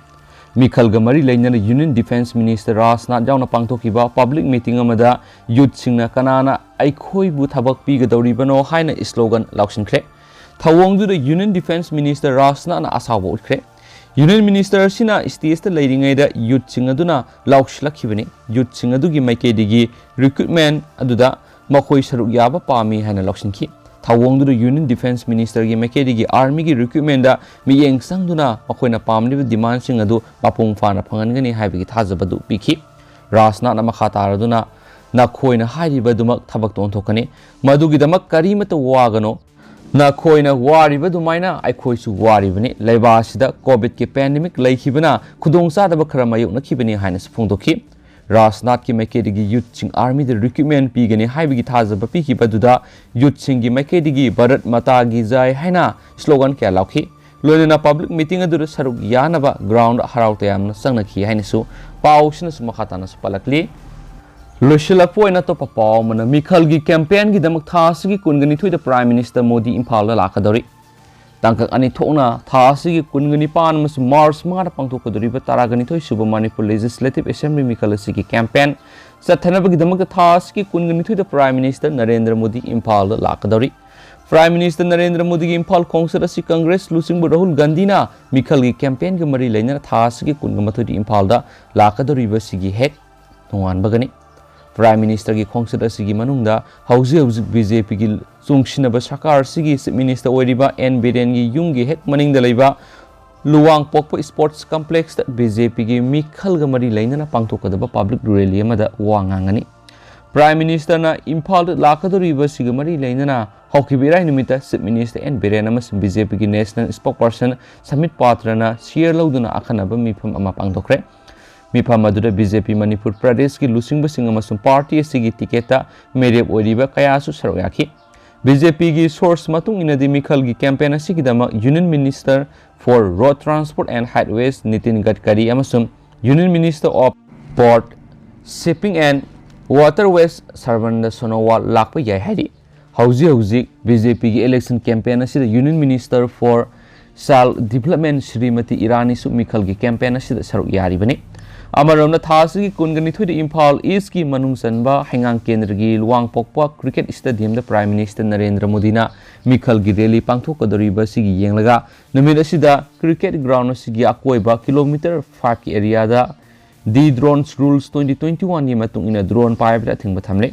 ꯃꯤꯈꯜꯒ ꯃꯔꯤ ꯂꯩꯅꯅ ꯌꯨꯅꯤꯌꯟ ꯗꯤꯐꯦꯟꯁ ꯃꯤꯅꯤꯁꯇꯔ ꯔꯥꯖꯅꯥꯊ ꯌꯥꯎꯅ ꯄꯥꯡꯊꯣꯛꯈꯤꯕ ꯄꯕ꯭ꯂꯤꯛ ꯃꯤꯇꯤꯡ ꯑꯃꯗ ꯌꯨꯠꯁꯤꯡꯅ "ꯀꯅꯥꯅ ꯑꯩꯈꯣꯏꯕꯨ ꯊꯕꯛ ꯄꯤꯒꯗꯧꯔꯤꯕꯅꯣ?" ꯍꯥꯏꯅ ꯁ꯭ꯂꯣꯒꯟ ꯂꯥꯎꯁꯤꯟꯈ꯭ꯔꯦ꯫ ꯊꯧꯑꯣꯡꯗꯨꯗ ꯌꯨꯅꯤꯌꯟ ꯗꯤꯐꯦꯟꯁ ꯃꯤꯅꯤꯁꯇꯔ ꯔꯥꯖꯅꯥꯊꯅ ꯑꯁꯥꯎꯕ ꯎꯠꯈ꯭ꯔꯦ꯫ ꯌꯨꯅꯤꯌꯟ ꯃꯤꯅꯤꯁꯇꯔ ꯑꯁꯤꯅ ꯁ꯭ꯇꯦꯖꯇ ꯂꯩꯔꯤꯉꯩꯗ ꯌꯨꯠꯁꯤꯡ ꯑꯗꯨꯅ ꯂꯥꯎꯁꯤꯜꯂꯛꯈꯤꯕꯅꯤ꯫ ꯌꯨꯠꯁꯤꯡ ꯑꯗꯨꯒꯤ ꯃꯥꯏꯀꯩꯗꯒꯤ ꯔꯤꯀ꯭ꯔꯨꯠꯃꯦꯟ ꯑꯗꯨꯗ ꯃꯈꯣꯏ ꯁꯔꯨꯛ ꯌꯥꯕ ꯄꯥꯝꯃꯤ ꯍꯥꯏꯅ ꯂꯧꯁꯤꯟꯈꯤ꯫ ꯊꯧꯑꯣꯡꯗꯨꯗ ꯌꯨꯅꯤꯌꯟ ꯗꯤꯐꯦꯟꯁ ꯃꯤꯅꯤꯁꯇꯔꯒꯤ ꯃꯥꯏꯀꯩꯗꯒꯤ ꯑꯥꯔꯃꯤꯒꯤ ꯔꯤꯀ꯭ꯔꯨꯠꯃꯦꯟꯗ ꯃꯤꯠꯌꯦꯡ ꯆꯪꯗꯨꯅ ꯃꯈꯣꯏꯅ ꯄꯥꯝꯂꯤꯕ ꯗꯤꯃꯥꯟꯁꯤꯡ ꯑꯗꯨ ꯃꯄꯨꯡ ꯐꯥꯅ ꯐꯪꯍꯟꯒꯅꯤ ꯍꯥꯏꯕꯒꯤ ꯊꯥꯖꯕꯗꯨ ꯄꯤꯈꯤ꯫ ꯔꯥꯖꯅꯥꯊꯅ ꯃꯈꯥ ꯇꯥꯔꯗꯨꯅ, "ꯅꯈꯣꯏꯅ ꯍꯥꯏꯔꯤꯕ ꯑꯗꯨꯃꯛ ꯊꯕꯛꯇ ꯑꯣꯟꯊꯣꯛꯀꯅꯤ꯫ ꯃꯗꯨꯒꯤꯗꯃꯛ ꯀꯔꯤꯃꯠꯇ ꯋꯥꯒꯅꯨ꯫ ꯅꯈꯣꯏꯅ ꯋꯥꯔꯤꯕ ꯑꯗꯨꯃꯥꯏꯅ ꯑꯩꯈꯣꯏꯁꯨ ꯋꯥꯔꯤꯕꯅꯤ꯫ ꯂꯩꯕꯥꯛ ꯑꯁꯤꯗ ꯀꯣꯚꯤꯗꯀꯤ ꯄꯦꯟꯗꯦꯃꯤꯛ ꯂꯩꯈꯤꯕꯅ ꯈꯨꯗꯣꯡꯆꯥꯗꯕ ꯈꯔ ꯃꯥꯌꯣꯛꯅꯈꯤꯕꯅꯤ" ꯍꯥꯏꯅꯁꯨ ꯐꯣꯡꯗꯣꯛꯈꯤ꯫ ꯔꯥꯖꯅꯥꯊꯀꯤ ꯃꯥꯏꯀꯩꯗꯒꯤ ꯌꯨꯠꯁꯤꯡ ꯑꯥꯔꯃꯤꯗ ꯔꯤꯀ꯭ꯔꯨꯠꯃꯦꯟ ꯄꯤꯒꯅꯤ ꯍꯥꯏꯕꯒꯤ ꯊꯥꯖꯕ ꯄꯤꯈꯤꯕ ꯑꯗꯨꯗ ꯌꯨꯠꯁꯤꯡꯒꯤ ꯃꯥꯏꯀꯩꯗꯒꯤ "ꯚꯥꯔꯠ ꯃꯥꯇꯥ ꯀꯤ ꯖꯥꯏ" ꯍꯥꯏꯅ ꯁ꯭ꯂꯣꯒꯟ ꯀꯌꯥ ꯂꯥꯎꯈꯤ꯫ ꯂꯣꯏꯅꯅ ꯄꯕ꯭ꯂꯤꯛ ꯃꯤꯇꯤꯡ ꯑꯗꯨꯗ ꯁꯔꯨꯛ ꯌꯥꯅꯕ ꯒ꯭ꯔꯥꯎꯟꯗ ꯍꯔꯥꯎ ꯇꯌꯥꯝꯅ ꯆꯪꯅꯈꯤ ꯍꯥꯏꯅꯁꯨ ꯄꯥꯎꯁꯤꯅꯁꯨ ꯃꯈꯥ ꯇꯥꯅꯁꯨ ꯄꯜꯂꯛꯂꯤ꯫ ꯂꯣꯏꯁꯤꯜꯂꯛꯄ ꯑꯣꯏꯅ ꯑꯇꯣꯞꯄ ꯄꯥꯎ ꯑꯃꯅ, ꯃꯤꯈꯜꯒꯤ ꯀꯦꯝꯄꯦꯟꯒꯤꯗꯃꯛ ꯊꯥ ꯑꯁꯤꯒꯤ ꯀꯨꯟꯒ ꯅꯤꯊꯣꯏꯗ ꯄ꯭ꯔꯥꯏꯝ ꯃꯤꯅꯤꯁꯇꯔ ꯃꯣꯗꯤ ꯏꯝꯐꯥꯜꯗ ꯂꯥꯛꯀꯗꯧꯔꯤ꯫ ꯇꯥꯡꯀꯛ ꯑꯅꯤ ꯊꯣꯛꯅ ꯊꯥ ꯑꯁꯤꯒꯤ ꯀꯨꯟꯒ ꯅꯤꯄꯥꯟ ꯑꯃꯁꯨꯡ ꯃꯥꯔꯆ ꯃꯉꯥꯗ ꯄꯥꯡꯊꯣꯛꯀꯗꯧꯔꯤꯕ ꯇꯔꯥꯒ ꯅꯤꯊꯣꯏ ꯁꯨꯕ ꯃꯅꯤꯄꯨꯔ ꯂꯦꯖꯤꯁꯂꯦꯇꯤꯚ ꯑꯦꯁꯦꯝꯕ꯭ꯂꯤ ꯃꯤꯈꯜ ꯑꯁꯤꯒꯤ ꯀꯦꯝꯄꯦꯟ ꯆꯠꯊꯅꯕꯒꯤꯗꯃꯛꯇ ꯊꯥ ꯑꯁꯤꯒꯤ ꯀꯨꯟꯒ ꯅꯤꯊꯣꯏꯗ ꯄ꯭ꯔꯥꯏꯝ ꯃꯤꯅꯤꯁꯇꯔ ꯅꯔꯦꯟꯗ꯭ꯔ ꯃꯣꯗꯤ ꯏꯝꯐꯥꯜꯗ ꯂꯥꯛꯀꯗꯧꯔꯤ꯫ ꯄ꯭ꯔꯥꯏꯝ ꯃꯤꯅꯤꯁꯇꯔ ꯅꯔꯦꯟꯗ꯭ꯔ ꯃꯣꯗꯤꯒꯤ ꯏꯝꯐꯥꯜ ꯈꯣꯡꯆꯠ ꯑꯁꯤ ꯀꯪꯒ꯭ꯔꯦꯁ ꯂꯨꯆꯤꯡꯕ ꯔꯥꯍꯨꯜ ꯒꯥꯟꯙꯤꯅ ꯃꯤꯈꯜꯒꯤ ꯀꯦꯝꯄꯦꯟꯒ ꯃꯔꯤ ꯂꯩꯅꯅ ꯊꯥ ꯑꯁꯤꯒꯤ ꯀꯨꯟꯒ ꯃꯥꯊꯣꯏꯗ ꯏꯝꯐꯥꯜꯗ ꯂꯥꯛꯀꯗꯧꯔꯤꯕꯁꯤꯒꯤ ꯍꯦꯛ ꯅꯣꯡꯉꯥꯟꯕꯒꯅꯤ꯫ ꯄ꯭ꯔꯥꯏꯝ ꯃꯤꯅꯤꯁꯇꯔꯒꯤ ꯈꯣꯡꯆꯠ ꯑꯁꯤꯒꯤ ꯃꯅꯨꯡꯗ ꯍꯧꯖꯤꯛ ꯍꯧꯖꯤꯛ ꯕꯤ ꯖꯦ ꯄꯤꯒꯤ ꯆꯨꯡꯁꯤꯟꯅꯕ ꯁꯔꯀꯥꯔ ꯑꯁꯤꯒꯤ ꯆꯤꯐ ꯃꯤꯅꯤꯁꯇꯔ ꯑꯣꯏꯔꯤꯕ ꯑꯦꯟ ꯕꯤꯔꯦꯟꯒꯤ ꯌꯨꯝꯒꯤ ꯍꯦꯛ ꯃꯅꯤꯡꯗ ꯂꯩꯕ ꯂꯨꯋꯥꯡꯄꯣꯛꯄ ꯁ꯭ꯄꯣꯔꯠꯁ ꯀꯝꯄ꯭ꯂꯦꯛꯁꯇ ꯕꯤ ꯖꯦ ꯄꯤꯒꯤ ꯃꯤꯈꯜꯒ ꯃꯔꯤ ꯂꯩꯅꯅ ꯄꯥꯡꯊꯣꯛꯀꯗꯕ ꯄꯕ꯭ꯂꯤꯛ ꯔꯦꯂꯤ ꯑꯃꯗ ꯋꯥ ꯉꯥꯡꯒꯅꯤ꯫ ꯄ꯭ꯔꯥꯏꯝ ꯃꯤꯅꯤꯁꯇꯔꯅ ꯏꯝꯐꯥꯜꯗ ꯂꯥꯛꯀꯗꯧꯔꯤꯕꯁꯤꯒ ꯃꯔꯤ ꯂꯩꯅꯅ ꯍꯧꯈꯤꯕ ꯏꯔꯥꯏ ꯅꯨꯃꯤꯠꯇ Chief Minister N Biren ꯑꯃꯁꯨꯡ BJPꯒꯤ National Spokesperson Sambit Patra ꯅ share ꯂꯧꯗꯨꯅ ꯑꯈꯟꯅꯕ ꯃꯤꯐꯝ ꯑꯃ ꯄꯥꯡꯊꯣꯛꯈ꯭ꯔꯦ꯫ ꯃꯤꯐꯝ ꯑꯗꯨꯗ BJP ꯃꯅꯤꯄꯨꯔ ꯄ꯭ꯔꯗꯦꯁꯀꯤ ꯂꯨꯆꯤꯡꯕꯁꯤꯡ ꯑꯃꯁꯨꯡ party ꯑꯁꯤꯒꯤ ticketꯇ ꯃꯤꯔꯦꯞ ꯑꯣꯏꯔꯤꯕ ꯀꯌꯥꯁꯨ ꯁꯔꯨꯛ ꯌꯥꯈꯤ꯫ BJPꯒꯤ source ꯃꯇꯨꯡ ꯏꯟꯅꯗꯤ ꯃꯤꯈꯜꯒꯤ campaign ꯑꯁꯤꯒꯤꯗꯃꯛ Union Minister for Road Transport and Highways Nitin Gadkari ꯑꯃꯁꯨꯡ Union Minister of Port, Shipping and Waterways Sarbananda Sonowal ꯂꯥꯛꯄ ꯌꯥꯏ ꯍꯥꯏꯔꯤ꯫ ꯍꯧꯖꯤꯛ ꯍꯧꯖꯤꯛ BJPꯒꯤ election campaign ꯑꯁꯤꯗ Union Minister for Child Development Shrimati ꯏꯔꯥꯅꯤꯁꯨ ꯃꯤꯈꯜꯒꯤ campaign ꯑꯁꯤꯗ ꯁꯔꯨꯛ ꯌꯥꯔꯤꯕꯅꯤ꯫ ꯑꯃꯔꯣꯝꯗ ꯊꯥ ꯑꯁꯤꯒꯤ ꯀꯨꯟꯒ ꯅꯤꯊꯣꯏꯗ ꯏꯝꯐꯥꯜ Eastꯀꯤ ꯃꯅꯨꯡ ꯆꯟꯕ ꯍꯩꯉꯥꯡ ꯀꯦꯟꯗ꯭ꯔꯒꯤ ꯂꯨꯋꯥꯡꯄꯣꯛꯄ Cricket Stadiumꯗ Prime Minister ꯅꯔꯦꯟꯗ꯭ꯔ ꯃꯣꯗꯤꯅ ꯃꯤꯈꯜꯒꯤ rally ꯄꯥꯡꯊꯣꯛꯀꯗꯧꯔꯤꯕ ꯑꯁꯤꯒꯤ ꯌꯦꯡꯂꯒ ꯅꯨꯃꯤꯠ ꯑꯁꯤꯗ cricket ground ꯑꯁꯤꯒꯤ ꯑꯀꯣꯏꯕ kilometre fiveꯀꯤ areaꯗ The Drones Rules twenty twenty-oneꯒꯤ ꯃꯇꯨꯡ ꯏꯟꯅ drone ꯄꯥꯏꯕꯗ ꯑꯊꯤꯡꯕ ꯊꯝꯂꯦ꯫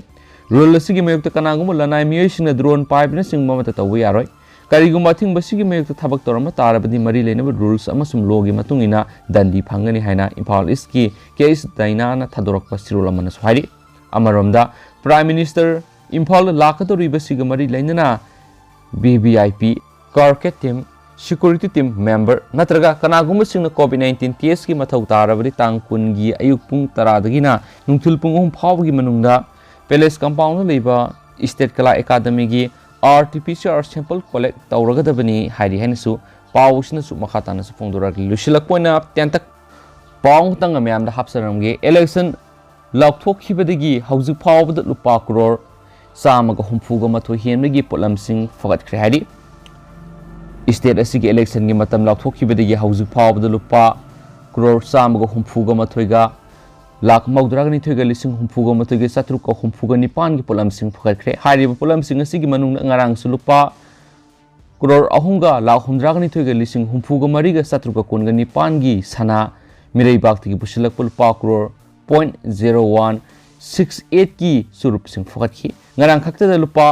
Rule ꯑꯁꯤꯒꯤ ꯃꯥꯌꯣꯛꯇ ꯀꯅꯥꯒꯨꯝꯕ ꯂꯅꯥꯏ ꯃꯤꯑꯣꯏꯁꯤꯡꯅ drone ꯄꯥꯏꯕꯅꯆꯤꯡꯕ ꯑꯃꯠꯇ ꯇꯧꯕ ꯌꯥꯔꯣꯏ꯫ ꯀꯔꯤꯒꯨꯝꯕ ꯑꯊꯤꯡꯕꯁꯤꯒꯤ ꯃꯥꯌꯣꯛꯇ ꯊꯕꯛ ꯇꯧꯔꯝꯕ ꯇꯥꯔꯕꯗꯤ ꯃꯔꯤ ꯂꯩꯅꯕ rules ꯑꯃꯁꯨꯡ lawꯒꯤ ꯃꯇꯨꯡ ꯏꯟꯅ ꯗꯟꯗꯤ ꯐꯪꯒꯅꯤ ꯍꯥꯏꯅ ꯏꯝꯐꯥꯜ Eastꯀꯤ K H ꯗꯥꯏꯅꯥꯅ ꯊꯥꯗꯣꯔꯛꯄ ꯆꯦꯔꯣꯜ ꯑꯃꯅꯁꯨ ꯍꯥꯏꯔꯤ꯫ ꯑꯃꯔꯣꯝꯗ Prime Minister ꯏꯝꯐꯥꯜꯗ ꯂꯥꯛꯀꯗꯧꯔꯤꯕꯁꯤꯒ ꯃꯔꯤ ꯂꯩꯅꯅ VVIP, ꯀꯥꯔꯀꯦꯠ team, security team member ꯅꯠꯇ꯭ꯔꯒ ꯀꯅꯥꯒꯨꯝꯕꯁꯤꯡꯅ COVID nineteen testꯀꯤ ꯃꯊꯧ ꯇꯥꯔꯕꯗꯤ ꯇꯥꯡ ꯀꯨꯟꯒꯤ ꯑꯌꯨꯛ ꯄꯨꯡ ꯇꯔꯥꯗꯒꯤꯅ ꯅꯨꯡꯊꯤꯜ ꯄꯨꯡ ꯑꯍꯨꯝ ꯐꯥꯎꯕꯒꯤ ꯃꯅꯨꯡꯗ Palace compoundꯗ ꯂꯩꯕ State Kala Academyꯒꯤ RT-PCR sample collect ꯇꯧꯔꯒꯗꯕꯅꯤ ꯍꯥꯏꯔꯤ ꯍꯥꯏꯅꯁꯨ ꯄꯥꯎ ꯑꯁꯤꯅꯁꯨ ꯃꯈꯥ ꯇꯥꯅꯁꯨ ꯐꯣꯡꯗꯣꯔꯛꯂꯤ꯫ ꯂꯣꯏꯁꯤꯜꯂꯛꯄ ꯑꯣꯏꯅ ꯇꯦꯟꯇꯛ ꯄꯥꯎ ꯑꯃꯇꯪꯒ ꯃꯌꯥꯝꯗ ꯍꯥꯞꯆꯔꯝꯒꯦ꯫ Election ꯂꯥꯎꯊꯣꯛꯈꯤꯕꯗꯒꯤ ꯍꯧꯖꯤꯛ ꯐꯥꯎꯕꯗ ꯂꯨꯄꯥ ꯀ꯭ꯔꯣꯔ ꯆꯥꯝꯃꯒ ꯍꯨꯝꯐꯨꯒ ꯃꯥꯊꯣꯏ ꯍꯦꯟꯕꯒꯤ ꯄꯣꯠꯂꯝꯁꯤꯡ ꯐꯒꯠꯈ꯭ꯔꯦ ꯍꯥꯏꯔꯤ꯫ State ꯑꯁꯤꯒꯤ electionꯒꯤ ꯃꯇꯝ ꯂꯥꯎꯊꯣꯛꯈꯤꯕꯗꯒꯤ ꯍꯧꯖꯤꯛ ꯐꯥꯎꯕꯗ ꯂꯨꯄꯥ ꯀ꯭ꯔꯣꯔ ꯆꯥꯝꯃꯒ ꯍꯨꯝꯐꯨꯒ ꯃꯥꯊꯣꯏꯒ ꯂꯥꯈ ꯃꯧꯗ꯭ꯔꯥꯒ ꯅꯤꯊꯣꯏꯒ ꯂꯤꯁꯤꯡ ꯍꯨꯝꯐꯨꯒ ꯃꯥꯊꯣꯏꯒ ꯆꯥꯇ꯭ꯔꯨꯛꯀ ꯍꯨꯝꯐꯨꯒ ꯅꯤꯄꯥꯟꯒꯤ ꯄꯣꯠꯂꯝꯁꯤꯡ ꯐꯒꯠꯈ꯭ꯔꯦ꯫ ꯍꯥꯏꯔꯤꯕ ꯄꯣꯠꯂꯝꯁꯤꯡ ꯑꯁꯤꯒꯤ ꯃꯅꯨꯡꯗ ꯉꯔꯥꯡꯁꯨ ꯂꯨꯄꯥ ꯀ꯭ꯔꯣꯔ ꯑꯍꯨꯝꯒ ꯂꯥꯈ ꯍꯨꯝꯗ꯭ꯔꯥꯒ ꯅꯤꯊꯣꯏꯒ ꯂꯤꯁꯤꯡ ꯍꯨꯝꯐꯨꯒ ꯃꯔꯤꯒ ꯆꯥꯇ꯭ꯔꯨꯛꯀ ꯀꯨꯟꯒ ꯅꯤꯄꯥꯟꯒꯤ ꯁꯅꯥ ꯃꯤꯔꯩꯕꯥꯛꯇꯒꯤ ꯄꯨꯁꯤꯜꯂꯛꯄ ꯂꯨꯄꯥ crore point zero one six eightꯀꯤ ꯆꯨꯔꯨꯞꯁꯤꯡ ꯐꯒꯠꯈꯤ꯫ ꯉꯔꯥꯡ ꯈꯛꯇꯗ ꯂꯨꯄꯥ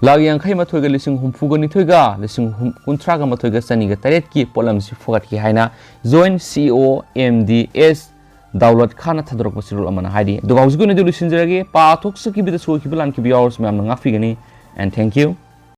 ꯂꯥꯈ ꯌꯥꯡꯈꯩ ꯃꯥꯊꯣꯏꯒ ꯂꯤꯁꯤꯡ ꯍꯨꯝꯐꯨꯒ ꯅꯤꯊꯣꯏꯒ ꯂꯤꯁꯤꯡ ꯍꯨꯝ-, ꯀꯨꯟꯊ꯭ꯔꯥꯒ ꯃꯥꯊꯣꯏꯒ ꯆꯅꯤꯒ ꯇꯔꯦꯠꯀꯤ ꯄꯣꯠꯂꯝꯁꯤ ꯐꯒꯠꯈꯤ ꯍꯥꯏꯅ Joint CEO MD S ꯗꯥꯎꯂꯠ ꯈꯥꯟꯅ ꯊꯥꯗꯣꯔꯛꯄ ꯆꯦꯔꯣꯜ ꯑꯃꯅ ꯍꯥꯏꯔꯤ꯫ ꯑꯗꯨꯒ ꯍꯧꯖꯤꯛꯀꯤ ꯑꯣꯏꯅꯗꯤ ꯂꯣꯏꯁꯤꯟꯖꯔꯒꯦ꯫ ꯄꯥꯊꯣꯛꯆꯈꯤꯕꯗ ꯁꯣꯏꯈꯤꯕ ꯂꯥꯟꯈꯤꯕ ꯌꯥꯎꯔꯁꯨ ꯃꯌꯥꯝꯅ ꯉꯥꯛꯄꯤꯒꯅꯤ꯫ And thank you꯫